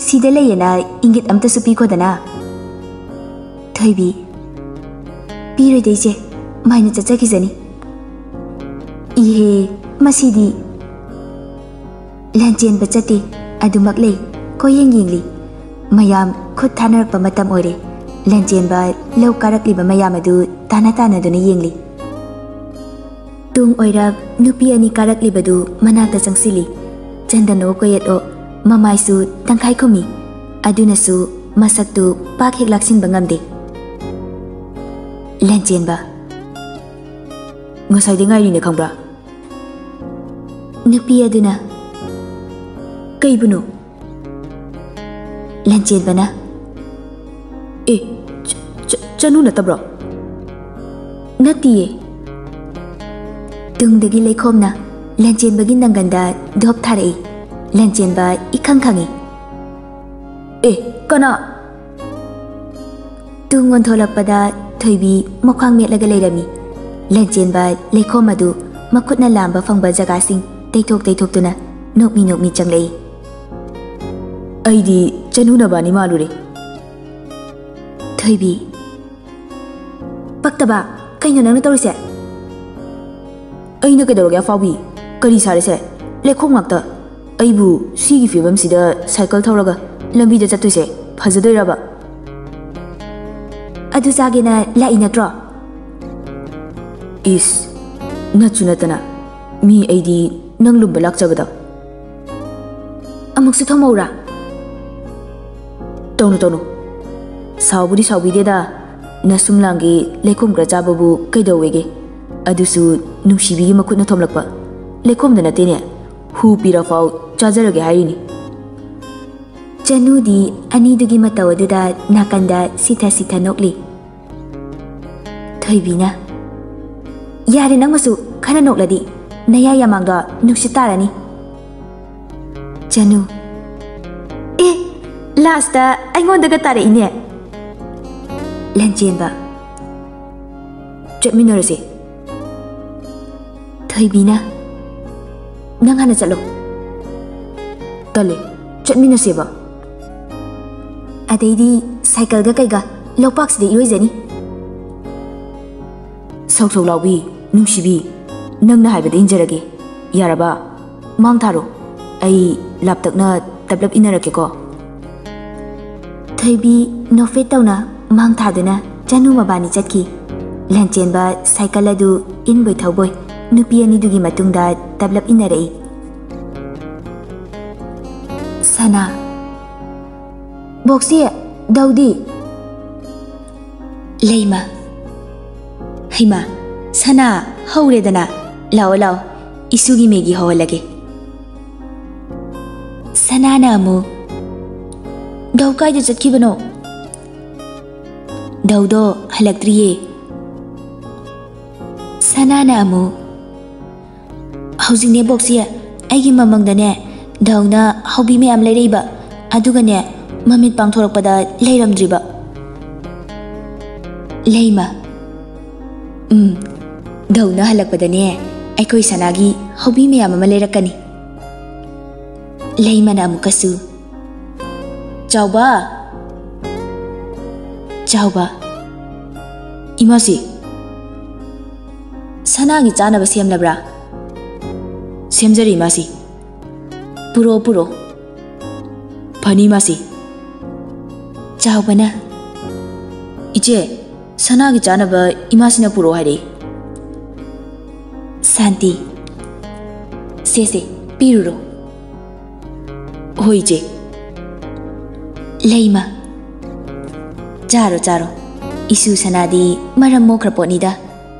ꯁꯤꯗ ꯂꯩꯌꯦꯅ ꯏꯪꯒꯤꯠ ꯑꯝꯇꯁꯨ ꯄꯤꯈꯣꯗꯅ꯫" ꯊꯣꯏꯕꯤ, "ꯄꯤꯔꯣꯏꯗ ꯏꯆꯦ, ꯃꯥꯏꯅ ꯆꯠꯆꯈꯤꯁꯅꯤ꯫" ꯏꯍꯦ, ꯃꯁꯤꯗꯤ꯫ ꯂꯥꯟꯆꯦꯟꯕ ꯆꯠꯇꯦ, ꯑꯗꯨꯃꯛ ꯂꯩ꯫ ꯀꯣꯏꯌꯦꯡ ꯌꯦꯡꯂꯤ꯫ ꯃꯌꯥꯝ ꯈꯨꯠ ꯊꯥꯅꯔꯛꯄ ꯃꯇꯝ ꯑꯣꯏꯔꯦ꯫ ꯂꯥꯟꯆꯦꯟꯕ ꯂꯧ ꯀꯥꯔꯛꯂꯤꯕ ꯃꯌꯥꯝ ꯑꯗꯨ ꯇꯥꯟꯅ ꯇꯥꯟꯅꯗꯨꯅ ꯌꯦꯡꯂꯤ꯫ ꯇꯨꯡ ꯑꯣꯏꯔꯞ ꯅꯨꯄꯤ ꯑꯅꯤ ꯀꯥꯔꯛꯂꯤꯕꯗꯨ ꯃꯅꯥꯛꯇ ꯆꯪꯁꯤꯜꯂꯤ꯫ ꯆꯟꯗꯟꯑꯣ ꯀꯣꯌꯦꯠꯑꯣ ꯃꯃꯥꯏꯁꯨ ꯇꯪꯈꯥꯏ ꯈꯨꯝꯃꯤ꯫ ꯑꯗꯨꯅꯁꯨ ꯃꯁꯛꯇꯨ ꯄꯥꯛ ꯍꯦꯛ ꯂꯥꯛꯁꯤꯟꯕ ꯉꯝꯗꯦ꯫ ꯂꯥꯟꯆꯦꯟꯕ, "ꯉꯁꯥꯏꯗꯩ ꯉꯥꯏꯔꯤꯅꯦ, ꯈꯪꯕ꯭ꯔꯥ?" ꯅꯨꯄꯤ ꯑꯗꯨꯅ, "ꯀꯩꯕꯨꯅꯣ?" ꯂꯥꯟꯆꯦꯟꯕꯅ, "ꯑꯦ, ꯆ-, ꯆ-, ꯆꯅꯨ ꯅꯠꯇꯕ꯭ꯔꯣ?" "ꯅꯠꯇꯤꯌꯦ꯫" ꯇꯨꯡꯗꯒꯤ ꯂꯩꯈꯣꯝꯅ ꯂꯥꯟꯆꯦꯟꯕꯒꯤ ꯅꯪꯒꯟꯗ ꯙꯣꯞ ꯊꯥꯔꯛꯏ꯫ ꯂꯥꯟꯆꯦꯟꯕ ꯏꯈꯪ ꯈꯪꯏ꯫ "ꯑꯦ, ꯀꯅꯥ?" ꯇꯨꯡ ꯑꯣꯟꯊꯣꯂꯛꯄꯗ ꯊꯣꯏꯕꯤ ꯃꯈ꯭ꯋꯥꯡ ꯃꯦꯠꯂꯒ ꯂꯩꯔꯝꯃꯤ꯫ ꯂꯥꯟꯆꯦꯟꯕ ꯂꯩꯈꯣꯝ ꯑꯗꯨ ꯃꯈꯨꯠꯅ ꯂꯥꯝꯕ ꯐꯪꯕ ꯖꯒꯥꯁꯤꯡ ꯇꯩꯊꯣꯛ ꯇꯩꯊꯣꯛꯇꯨꯅ ꯅꯣꯛꯃꯤ ꯅꯣꯛꯃꯤ ꯆꯪꯂꯛꯏ꯫ "ꯑꯩꯗꯤ ꯆꯅꯨ ꯅꯕꯥꯅꯤ ꯃꯥꯜꯂꯨꯔꯦ꯫" ꯊꯣꯏꯕꯤ, "ꯄꯛꯇꯕ, ꯀꯩꯅꯣ ꯅꯪꯅ ꯇꯧꯔꯤꯁꯦ?" "ꯑꯩꯅ ꯀꯩꯗꯧꯔꯒꯦ ꯑꯐꯥꯎꯕꯤ? ꯀꯔꯤ ꯁꯥꯔꯦꯁꯦ? ꯂꯩꯈꯣꯝ ꯉꯥꯛꯇ꯫ ꯑꯩꯕꯨ ꯁꯤꯒꯤ ꯐꯤꯕꯝꯁꯤꯗ ꯁꯥꯏꯀꯜ ꯊꯧꯔꯒ ꯂꯝꯕꯤꯗ ꯆꯠꯇꯣꯏꯁꯦ ꯐꯖꯗꯣꯏꯔꯕ?" "ꯑꯗꯨ ꯆꯥꯒꯦꯅ ꯂꯥꯛꯏ ꯅꯠꯇ꯭ꯔꯣ?" "ꯏꯁ, ꯅꯠꯁꯨ ꯅꯠꯇꯅ꯫ ꯃꯤ ꯑꯩꯗꯤ ꯅꯪ ꯂꯨꯝꯕ ꯂꯥꯛꯆꯕꯗ꯫" "ꯑꯃꯨꯛꯁꯨ ꯊꯣꯝꯃꯧꯔꯥ?" "ꯇꯧꯅꯨ, ꯇꯧꯅꯨ꯫ ꯁꯥꯎꯕꯨꯗꯤ ꯁꯥꯎꯕꯤꯗꯦꯗ꯫ ꯅꯁꯨꯝ ꯂꯥꯡꯒꯤ ꯂꯩꯈꯣꯝ ꯈꯔ ꯆꯥꯕꯕꯨ ꯀꯩꯗꯧꯋꯦꯒꯦ? ꯑꯗꯨꯁꯨ ꯅꯨꯡꯁꯤꯕꯤꯒꯤ ꯃꯈꯨꯠꯅ ꯊꯣꯝꯂꯛꯄ ꯂꯩꯈꯣꯝꯗ ꯅꯠꯇꯦꯅꯦ꯫ ꯍꯨ ꯄꯤꯔꯐꯥꯎ ꯆꯥꯖꯔꯒꯦ ꯍꯥꯏꯔꯤꯅꯤ꯫" ꯆꯅꯨꯗꯤ ꯑꯅꯤꯗꯨꯒꯤ ꯃꯇꯧ ꯑꯗꯨꯗ ꯅꯥꯀꯟꯗ ꯁꯤꯊ ꯁꯤꯊ ꯅꯣꯛꯂꯤ꯫ ꯊꯣꯏꯕꯤꯅ, "ꯌꯥꯔꯦ, ꯅꯪꯃꯁꯨ ꯈꯔ ꯅꯣꯛꯂꯗꯤ ꯅꯌꯥ ꯌꯥꯃꯥꯡꯗꯣ ꯅꯨꯡꯁꯤꯠ ꯇꯥꯔꯅꯤ꯫" ꯆꯅꯨ, "ꯑꯦ, ꯂꯥꯁꯇ ꯑꯩꯉꯣꯟꯗꯒ ꯇꯥꯔꯛꯏꯅꯦ꯫" ꯂꯟꯆꯦꯟꯕ, "ꯆꯠꯃꯤꯟꯅꯔꯁꯦ꯫" ꯊꯣꯏꯕꯤꯅ, "ꯅꯪ ꯍꯥꯟꯅ ꯆꯠꯂꯣ꯫" "ꯇꯜꯂꯦ, ꯆꯠꯃꯤꯟꯅꯁꯦꯕ꯫" "ꯑꯗꯩꯗꯤ ꯁꯥꯏꯀꯜꯒ ꯀꯩꯒ ꯂꯧꯄꯥꯛꯁꯤꯗ ꯏꯔꯣꯏꯖꯅꯤ꯫" "ꯁꯧ ꯁꯧ ꯂꯥꯎꯕꯤ, ꯅꯨꯡꯁꯤꯕꯤ, ꯅꯪꯅ ꯍꯥꯏꯕꯗ ꯏꯟꯖꯔꯒꯦ꯫ ꯌꯥꯔꯕ? ꯃꯥꯡ ꯊꯥꯔꯣ꯫" ꯑꯩ ꯂꯥꯞꯇꯛꯅ ꯇꯞꯂꯞ ꯏꯟꯅꯔꯛꯀꯦꯀꯣ꯫ ꯊꯣꯏꯕꯤ ꯅꯣꯛꯐꯦꯠ ꯇꯧꯅ ꯃꯥꯡ ꯊꯥꯗꯨꯅ ꯆꯅꯨ ꯃꯕꯥꯅꯤ ꯆꯠꯈꯤ꯫ ꯂꯟꯆꯦꯟꯕ ꯁꯥꯏꯀꯜ ꯑꯗꯨ ꯏꯟꯕꯣꯏ ꯊꯧꯕꯣꯏ ꯅꯨꯄꯤ ꯑꯅꯤꯗꯨꯒꯤ ꯃꯇꯨꯡꯗ ꯇꯞꯂꯞ ꯏꯟꯅꯔꯛꯏ꯫ ꯁꯅꯥ, ꯕꯣꯛꯁꯤ, ꯗꯧꯗꯤ? ꯂꯩꯃ, ꯍꯩꯃꯥ, ꯁꯅꯥ, ꯍꯧꯔꯦꯗꯅ꯫ ꯂꯥꯛꯑꯣ, ꯂꯥꯛꯑꯣ, ꯏꯁꯨꯒꯤ ꯃꯦꯒꯤ ꯍꯧꯍꯜꯂꯒꯦ꯫ ꯁꯅꯥꯅ ꯑꯃꯨꯛ, ꯗꯧ ꯀꯥꯏꯗ ꯆꯠꯈꯤꯕꯅꯣ? ꯗꯧꯗꯣ ꯍꯜꯂꯛꯇ꯭ꯔꯤꯌꯦ꯫ ꯁꯅꯥꯅ ꯑꯃꯨꯛ, ꯍꯧꯖꯤꯛꯅꯦ ꯕꯣꯛꯁꯤ, ꯑꯩꯒꯤ ꯃꯃꯪꯗꯅꯦ ꯗꯧꯅ ꯍꯧꯕꯤ ꯃꯌꯥꯝ ꯂꯩꯔꯛꯏꯕ, ꯑꯗꯨꯒꯅꯦ ꯃꯃꯤꯠ ꯄꯥꯡꯊꯣꯔꯛꯄꯗ ꯂꯩꯔꯝꯗ꯭ꯔꯤꯕ꯫ ꯂꯩꯃ, ꯎꯝ, ꯗꯧꯅ ꯍꯜꯂꯛꯄꯗꯅꯦ ꯑꯩꯈꯣꯏ ꯁꯅꯥꯒꯤ ꯍꯧꯕꯤ ꯃꯌꯥꯝ ꯑꯃ ꯂꯩꯔꯛꯀꯅꯤ꯫ ꯂꯩꯃꯅ ꯑꯃꯨꯛꯀꯁꯨ, ꯆꯥꯎꯕ! ꯆꯥꯎꯕ! ꯏꯃꯥꯁꯤ, ꯁꯅꯥꯒꯤ ꯆꯥꯅꯕ ꯁꯦꯝꯂꯕ꯭ꯔꯥ? ꯁꯦꯝꯖꯔꯤ, ꯏꯃꯥꯁꯤ꯫ ꯄꯨꯔꯛꯑꯣ, ꯄꯨꯔꯛꯑꯣ꯫ ꯐꯅꯤ, ꯏꯃꯥꯁꯤ꯫ ꯆꯥꯎꯕꯅ, ꯏꯆꯦ, ꯁꯅꯥꯒꯤ ꯆꯥꯅꯕ ꯏꯃꯥꯁꯤꯅ ꯄꯨꯔꯛꯑꯣ ꯍꯥꯏꯔꯛꯏ꯫ ꯁꯥꯟꯇꯤ, ꯁꯦ, ꯁꯦ, ꯄꯤꯔꯨꯔꯣ꯫ ꯍꯣꯏ, ꯏꯆꯦ꯫ ꯂꯩꯃ, ꯆꯥꯔꯣ, ꯆꯥꯔꯣ꯫ ꯏꯁꯨ ꯁꯅꯥꯗꯤ ꯃꯔꯝ ꯃꯣꯛꯈ꯭ꯔ ꯄꯣꯠꯅꯤꯗ꯫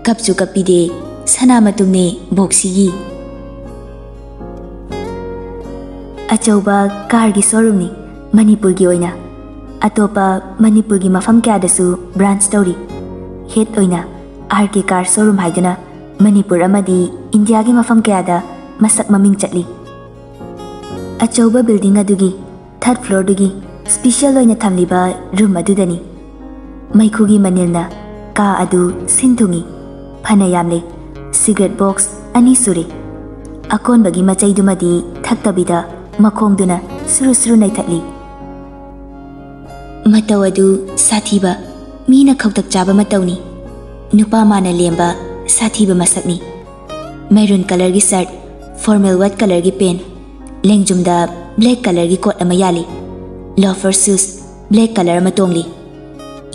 ꯀꯞꯁꯨ ꯀꯞꯄꯤꯗꯦ, ꯁꯅꯥ ꯃꯇꯨꯝꯅꯦ ꯕꯣꯛꯁꯤꯒꯤ꯫ ꯑꯆꯧꯕ ꯀꯥꯔꯒꯤ ꯁꯣꯔꯨꯝꯅꯤ ꯃꯅꯤꯄꯨꯔꯒꯤ ꯑꯣꯏꯅ꯫ ꯑꯇꯣꯞꯄ ꯃꯅꯤꯄꯨꯔꯒꯤ ꯃꯐꯝ ꯀꯌꯥꯗꯁꯨ ꯕ꯭ꯔꯥꯟꯆ ꯇꯧꯔꯤ꯫ ꯍꯦꯗ ꯑꯣꯏꯅ ꯑꯥꯔ ꯀꯦ ꯀꯥꯔ ꯁꯣꯔꯨꯝ ꯍꯥꯏꯗꯨꯅ ꯃꯅꯤꯄꯨꯔ ꯑꯃꯗꯤ ꯏꯟꯗꯤꯌꯥꯒꯤ ꯃꯐꯝ ꯀꯌꯥꯗ ꯃꯁꯛ ꯃꯃꯤꯡ ꯆꯠꯂꯤ꯫ ꯑꯆꯧꯕ ꯕꯤꯜꯗꯤꯡ ꯑꯗꯨꯒꯤ ꯊꯥꯔꯗ ꯐ꯭ꯂꯣꯔꯗꯨꯒꯤ ꯁ꯭ꯄꯤꯁꯦꯜ ꯑꯣꯏꯅ ꯊꯝꯂꯤꯕ ꯔꯨꯝ ꯑꯗꯨꯗꯅꯤ꯫ ꯃꯩꯈꯨꯒꯤ ꯃꯅꯤꯜꯅ ꯀꯥ ꯑꯗꯨ ꯁꯤꯟ ꯊꯨꯡꯏ꯫ ꯐꯅ ꯌꯥꯝꯂꯦ꯫ ꯁꯤꯒꯔꯦꯠ ꯕꯣꯛꯁ ꯑꯅꯤ ꯁꯨꯔꯦ꯫ ꯑꯀꯣꯟꯕꯒꯤ ꯃꯆꯩꯗꯨꯃꯗꯤ ꯊꯛꯇꯕꯤꯗ ꯃꯈꯣꯡꯗꯨꯅ ꯁꯨꯔꯨ ꯁꯨꯔꯨ ꯅꯩꯊꯠꯂꯤ꯫ ꯃꯇꯧ ꯑꯗꯨ ꯁꯥꯊꯤꯕ, ꯃꯤꯅ ꯈꯧꯇꯛ ꯆꯥꯕ ꯃꯇꯧꯅꯤ꯫ ꯅꯨꯄꯥ ꯃꯥꯅ ꯂꯦꯝꯕ ꯁꯥꯊꯤꯕ ꯃꯁꯛꯅꯤ꯫ ꯃꯦꯔꯨꯟ ꯀꯂꯔꯒꯤ ꯁꯔꯠ, ꯐꯣꯔꯃꯦꯜ ꯋꯥꯏꯠ ꯀꯂꯔꯒꯤ ꯄꯦꯟ, ꯂꯦꯡꯖꯨꯝꯗ black colourꯒꯤ coat ꯑꯃ ꯌꯥꯜꯂꯤ꯫ Loafer shoes black colour ꯑꯃ ꯇꯣꯡꯂꯤ꯫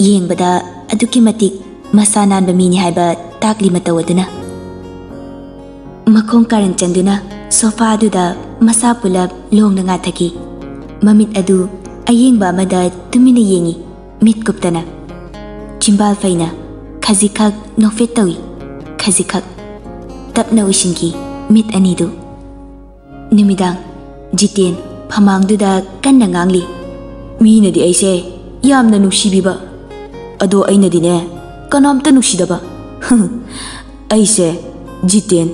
ꯌꯦꯡꯕꯗ ꯑꯗꯨꯛꯀꯤ ꯃꯇꯤꯛ ꯃꯁꯥ ꯅꯥꯟꯕ ꯃꯤꯅꯤ ꯍꯥꯏꯕ ꯇꯥꯛꯂꯤ ꯃꯇꯧ ꯑꯗꯨꯅ꯫ ꯃꯈꯣꯡ ꯀꯥꯔꯟ ꯆꯟꯗꯨꯅ sofa ꯑꯗꯨꯗ ꯃꯁꯥ ꯄꯨꯂꯞ ꯂꯣꯡꯅ ꯉꯥꯊꯈꯤ꯫ ꯃꯃꯤꯠ ꯑꯗꯨ ꯑꯌꯦꯡꯕ ꯑꯃꯗ ꯇꯨꯃꯤꯟꯅ ꯌꯦꯡꯏ, ꯃꯤꯠ ꯀꯨꯞꯇꯅ꯫ ꯆꯤꯝꯕꯥꯜ ꯐꯩꯅ ꯈꯖꯤꯛꯈꯛ ꯅꯣꯛꯐꯦꯠ ꯇꯧꯏ, ꯈꯖꯤꯛꯈꯛ꯫ ꯇꯞꯅ ꯎꯏꯁꯤꯟꯈꯤ ꯃꯤꯠ ꯑꯅꯤꯗꯨ꯫ ꯅꯨꯃꯤꯗꯥꯡ꯫ ꯖꯤꯇꯦꯟ ꯐꯃꯥꯡꯗꯨꯗ ꯀꯟꯅ ꯉꯥꯡꯂꯤ꯫ ꯃꯤꯅꯗꯤ ꯑꯩꯁꯦ ꯌꯥꯝꯅ ꯅꯨꯡꯁꯤꯕꯤꯕ, ꯑꯗꯣ ꯑꯩꯅꯗꯤꯅꯦ, ꯀꯅꯥꯝꯇ ꯅꯨꯡꯁꯤꯗꯕ꯫ ꯑꯩꯁꯦ ꯖꯤꯇꯦꯟ,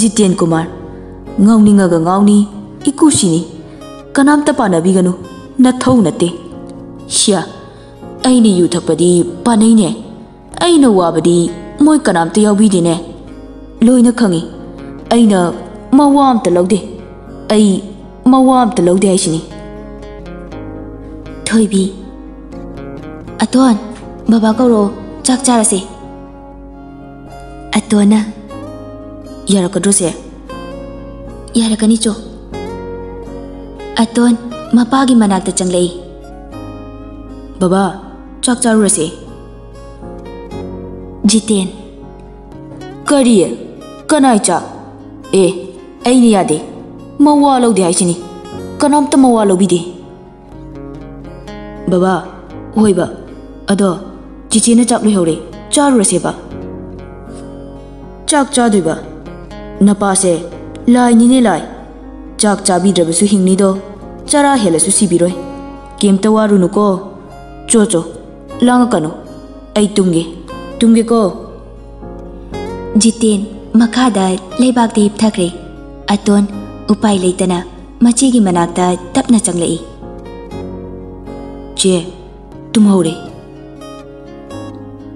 ꯖꯤꯇꯦꯟ ꯀꯨꯃꯥꯔ꯫ ꯉꯥꯎꯅꯤꯡꯉꯒ ꯉꯥꯎꯅꯤ, ꯏꯀꯨꯁꯤꯅꯤ꯫ ꯀꯅꯥꯝꯇ ꯄꯥꯟꯅꯕꯤꯒꯅꯨ, ꯅꯊꯧ ꯅꯠꯇꯦ꯫ ꯁꯤꯌꯥ, ꯑꯩꯅ ꯌꯨ ꯊꯛꯄꯗꯤ ꯄꯥꯟꯅꯩꯅꯦ꯫ ꯑꯩꯅ ꯋꯥꯕꯗꯤ ꯃꯣꯏ ꯀꯅꯥꯝꯇ ꯌꯥꯎꯕꯤꯗꯦꯅꯦ꯫ ꯂꯣꯏꯅ ꯈꯪꯉꯤ꯫ ꯑꯩꯅ ꯃꯋꯥ ꯑꯝꯇ ꯂꯧꯗꯦ꯫ ꯑꯩ ꯃꯋꯥ ꯑꯝꯇ ꯂꯧꯗꯦ ꯍꯥꯏꯁꯤꯅꯤ꯫ ꯊꯣꯏꯕꯤ꯫ ꯑꯇꯣꯟ, ꯕꯕꯥ ꯀꯧꯔꯛꯑꯣ, ꯆꯥꯛ ꯆꯥꯔꯁꯦ꯫ ꯑꯇꯣꯟꯅ꯫ ꯌꯥꯔꯛꯀꯗ꯭ꯔꯣ ꯁꯦ? ꯌꯥꯔꯛꯀꯅꯤ ꯆꯣ꯫ ꯑꯇꯣꯟ ꯃꯄꯥꯒꯤ ꯃꯅꯥꯛꯇ ꯆꯪꯂꯛꯏ꯫ ꯕꯕꯥ, ꯆꯥꯛ ꯆꯥꯔꯨꯔꯁꯦ꯫ ꯖꯤꯇꯦꯟ꯫ ꯀꯔꯤ? ꯀꯅꯥꯏ ꯆꯥꯛ? ꯑꯦ, ꯑꯩꯅ ꯌꯥꯗꯦ꯫ ꯃꯋꯥ ꯂꯧꯗꯦ ꯍꯥꯏꯁꯤꯅꯤ꯫ ꯀꯅꯥꯝꯇ ꯃꯋꯥ ꯂꯧꯕꯤꯗꯦ꯫ ꯕꯕꯥ, ꯍꯣꯏꯕ꯫ ꯑꯗꯣ ꯆꯤꯆꯦꯅ ꯆꯥꯛ ꯂꯣꯏꯍꯧꯔꯦ, ꯆꯥꯔꯨꯔꯁꯦꯕ꯫ ꯆꯥꯛ ꯆꯥꯗꯣꯏꯕ? ꯅꯄꯥꯁꯦ ꯂꯥꯏꯅꯤꯅꯦ, ꯂꯥꯏ꯫ ꯆꯥꯛ ꯆꯥꯕꯤꯗ꯭ꯔꯕꯁꯨ ꯍꯤꯡꯅꯤꯗꯣ, ꯆꯔꯥ ꯍꯦꯜꯂꯁꯨ ꯁꯤꯕꯤꯔꯣꯏ꯫ ꯀꯩꯝꯇ ꯋꯥꯔꯨꯅꯨꯀꯣ꯫ ꯆꯣ ꯆꯣ, ꯂꯥꯡꯉꯛꯀꯅꯨ꯫ ꯑꯩ ꯇꯨꯝꯒꯦ, ꯇꯨꯝꯒꯦꯀꯣ꯫ ꯖꯤꯇꯦꯟ ꯃꯈꯥꯗ ꯂꯩꯕꯥꯛꯇ ꯍꯤꯞꯊꯈ꯭ꯔꯦ꯫ ꯑꯇꯣꯟ ꯎꯄꯥꯏ ꯂꯩꯇꯅ ꯃꯆꯦꯒꯤ ꯃꯅꯥꯛꯇ ꯇꯞꯅ ꯆꯪꯂꯛꯏ꯫ ꯆꯦ, ꯇꯨꯝꯍꯧꯔꯦ꯫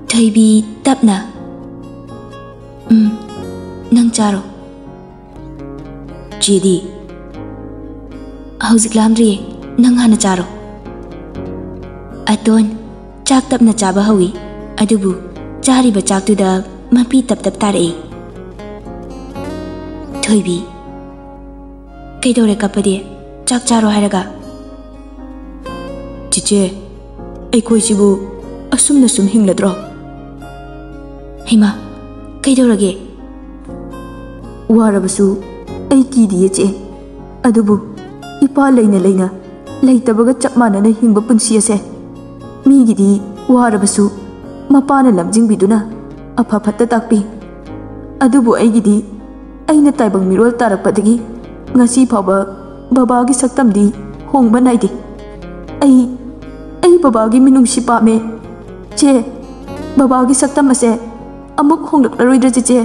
ꯊꯣꯏꯕꯤ ꯇꯞꯅ, "ꯎꯝ, ꯅꯪ ꯆꯥꯔꯣ꯫" ꯆꯦꯗꯤ? "ꯍꯧꯖꯤꯛ ꯂꯥꯝꯗ꯭ꯔꯤꯌꯦ, ꯅꯪ ꯍꯥꯟꯅ ꯆꯥꯔꯣ꯫" ꯑꯇꯣꯟ ꯆꯥꯛ ꯇꯞꯅ ꯆꯥꯕ ꯍꯧꯏ, ꯑꯗꯨꯕꯨ ꯆꯥꯔꯤꯕ ꯆꯥꯛꯇꯨꯗ ꯃꯄꯤ ꯇꯞ ꯇꯞ ꯇꯥꯔꯛꯏ꯫ ꯊꯣꯏꯕꯤ꯫ ꯀꯩꯗꯧꯔꯦ ꯀꯞꯄꯗꯤ? ꯆꯥꯛ ꯆꯥꯔꯣ ꯍꯥꯏꯔꯒ? ꯆꯤꯆꯦ, ꯑꯩꯈꯣꯏꯁꯤꯕꯨ ꯑꯁꯨꯝꯅ ꯁꯨꯝ ꯍꯤꯡꯂꯗ꯭ꯔꯣ? ꯍꯩꯃꯥ, ꯀꯩꯗꯧꯔꯒꯦ? ꯋꯥꯔꯕꯁꯨ ꯑꯩ ꯀꯤꯗꯤꯌꯦ ꯆꯦ꯫ ꯑꯗꯨꯕꯨ ꯏꯄꯥ ꯂꯩꯅ ꯂꯩꯅ ꯂꯩꯇꯕꯒ ꯆꯞ ꯃꯥꯟꯅꯅ ꯍꯤꯡꯕ ꯄꯨꯟꯁꯤ ꯑꯁꯦ, ꯃꯤꯒꯤꯗꯤ ꯋꯥꯔꯕꯁꯨ ꯃꯄꯥꯅ ꯂꯝꯖꯤꯡꯕꯤꯗꯨꯅ ꯑꯐ ꯐꯠꯇ ꯇꯥꯛꯄꯤ꯫ ꯑꯗꯨꯕꯨ ꯑꯩꯒꯤꯗꯤ, ꯑꯩꯅ ꯇꯥꯏꯕꯪ ꯃꯤꯔꯣꯜ ꯇꯥꯔꯛꯄꯗꯒꯤ ꯉꯁꯤ ꯐꯥꯎꯕ ꯕꯕꯥꯒꯤ ꯁꯛꯇꯝꯗꯤ ꯍꯣꯡꯕ ꯅꯥꯏꯗꯦ꯫ ꯑꯩ, ꯑꯩ ꯕꯕꯥꯒꯤ ꯃꯤꯅꯨꯡꯁꯤ ꯄꯥꯝꯃꯦ꯫ ꯆꯦ, ꯕꯕꯥꯒꯤ ꯁꯛꯇꯝ ꯑꯁꯦ ꯑꯃꯨꯛ ꯍꯣꯡꯂꯛꯂꯔꯣꯏꯗ꯭ꯔ ꯆꯦꯆꯦ?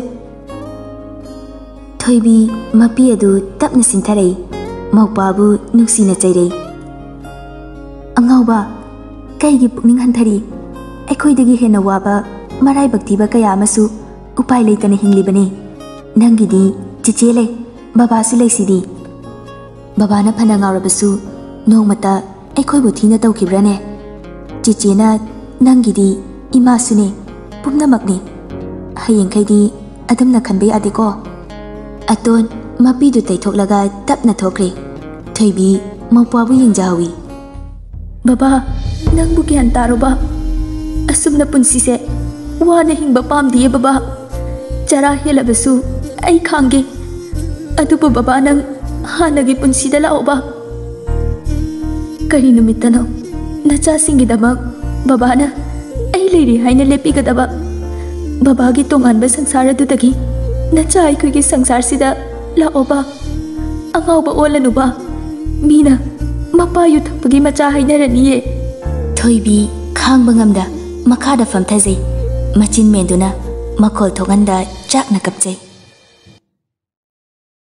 ꯊꯣꯏꯕꯤ ꯃꯄꯤ ꯑꯗꯨ ꯇꯞꯅ ꯁꯤꯟꯊꯔꯛꯏ꯫ ꯃꯧꯄ꯭ꯋꯥꯕꯨ ꯅꯨꯡꯁꯤꯅ ꯆꯩꯔꯩ꯫ "ꯑꯉꯥꯎꯕ, ꯀꯩꯒꯤ ꯄꯨꯛꯅꯤꯡ ꯍꯟꯊꯔꯤ? ꯑꯩꯈꯣꯏꯗꯒꯤ ꯍꯦꯟꯅ ꯋꯥꯕ, ꯃꯔꯥꯏꯕꯛ ꯊꯤꯕ ꯀꯌꯥ ꯑꯃꯁꯨ ꯎꯄꯥꯏ ꯂꯩꯇꯅ ꯍꯤꯡꯂꯤꯕꯅꯤ꯫ ꯅꯪꯒꯤꯗꯤ ꯆꯤꯆꯦ ꯂꯩ, ꯕꯕꯥꯁꯨ ꯂꯩꯁꯤꯗꯤ꯫ ꯕꯕꯥꯅ ꯐꯅ ꯉꯥꯎꯔꯕꯁꯨ ꯅꯣꯡꯃꯇ ꯑꯩꯈꯣꯏꯕꯨ ꯊꯤꯅ ꯇꯧꯈꯤꯕ꯭ꯔꯥꯅꯦ? ꯆꯤꯆꯦꯅ ꯅꯪꯒꯤꯗꯤ ꯏꯃꯥꯁꯨꯅꯦ, ꯄꯨꯝꯅꯃꯛꯅꯤ꯫ ꯍꯌꯦꯡꯈꯩꯗꯤ ꯑꯗꯨꯝꯅ ꯈꯟꯕ ꯌꯥꯗꯦꯀꯣ?" ꯑꯇꯣꯟ ꯃꯄꯤꯗꯨ ꯇꯩꯊꯣꯛꯂꯒ ꯇꯞꯅ ꯊꯣꯛꯈ꯭ꯔꯦ꯫ ꯊꯣꯏꯕꯤ ꯃꯧꯄ꯭ꯋꯥꯕꯨ ꯌꯦꯡꯖꯍꯧꯏ꯫ "ꯕꯕꯥ, ꯅꯪꯕꯨ ꯒ꯭ꯌꯥꯟ ꯇꯥꯔꯣꯕ꯫ ꯑꯁꯨꯝꯅ ꯄꯨꯟꯁꯤꯁꯦ ꯋꯥꯅ ꯍꯤꯡꯕ ꯄꯥꯝꯗꯤꯌꯦ ꯕꯕꯥ꯫ ꯆꯔꯥ ꯍꯦꯜꯂꯕꯁꯨ ꯑꯩ ꯈꯥꯡꯒꯦ꯫ ꯑꯗꯨꯕꯨ ꯕꯕꯥ, ꯅꯪ ꯍꯥꯟꯅꯒꯤ ꯄꯨꯟꯁꯤꯗ ꯂꯥꯛꯑꯣꯕ꯫ ꯀꯔꯤ ꯅꯨꯃꯤꯠꯇꯅꯣ ꯅꯆꯥꯁꯤꯡꯒꯤꯗꯃꯛ ꯕꯕꯥꯅ ꯑꯩ ꯂꯩꯔꯤ ꯍꯥꯏꯅ ꯂꯦꯞꯄꯤꯒꯗꯕ? ꯕꯕꯥꯒꯤ ꯇꯣꯉꯥꯟꯕ ꯁꯪꯁꯥꯔ ꯑꯗꯨꯗꯒꯤ ꯅꯆꯥ ꯑꯩꯈꯣꯏꯒꯤ ꯁꯪꯁꯥꯔꯁꯤꯗ ꯂꯥꯛꯑꯣꯕ꯫ ꯑꯉꯥꯎꯕ ꯑꯣꯜꯂꯅꯨꯕ꯫ ꯃꯤꯅ ꯃꯄꯥ ꯌꯨ ꯊꯛꯄꯒꯤ ꯃꯆꯥ ꯍꯥꯏꯅꯔꯅꯤꯌꯦ꯫" ꯊꯣꯏꯕꯤ ꯈꯥꯡꯕ ꯉꯝꯗ ꯃꯈꯥꯗ ꯐꯝꯊꯖꯩ꯫ ꯃꯆꯤꯟ ꯃꯦꯟꯗꯨꯅ ꯃꯈꯣꯜ ꯊꯣꯛꯍꯟꯗ ꯆꯥꯛꯅ ꯀꯞꯆꯩ꯫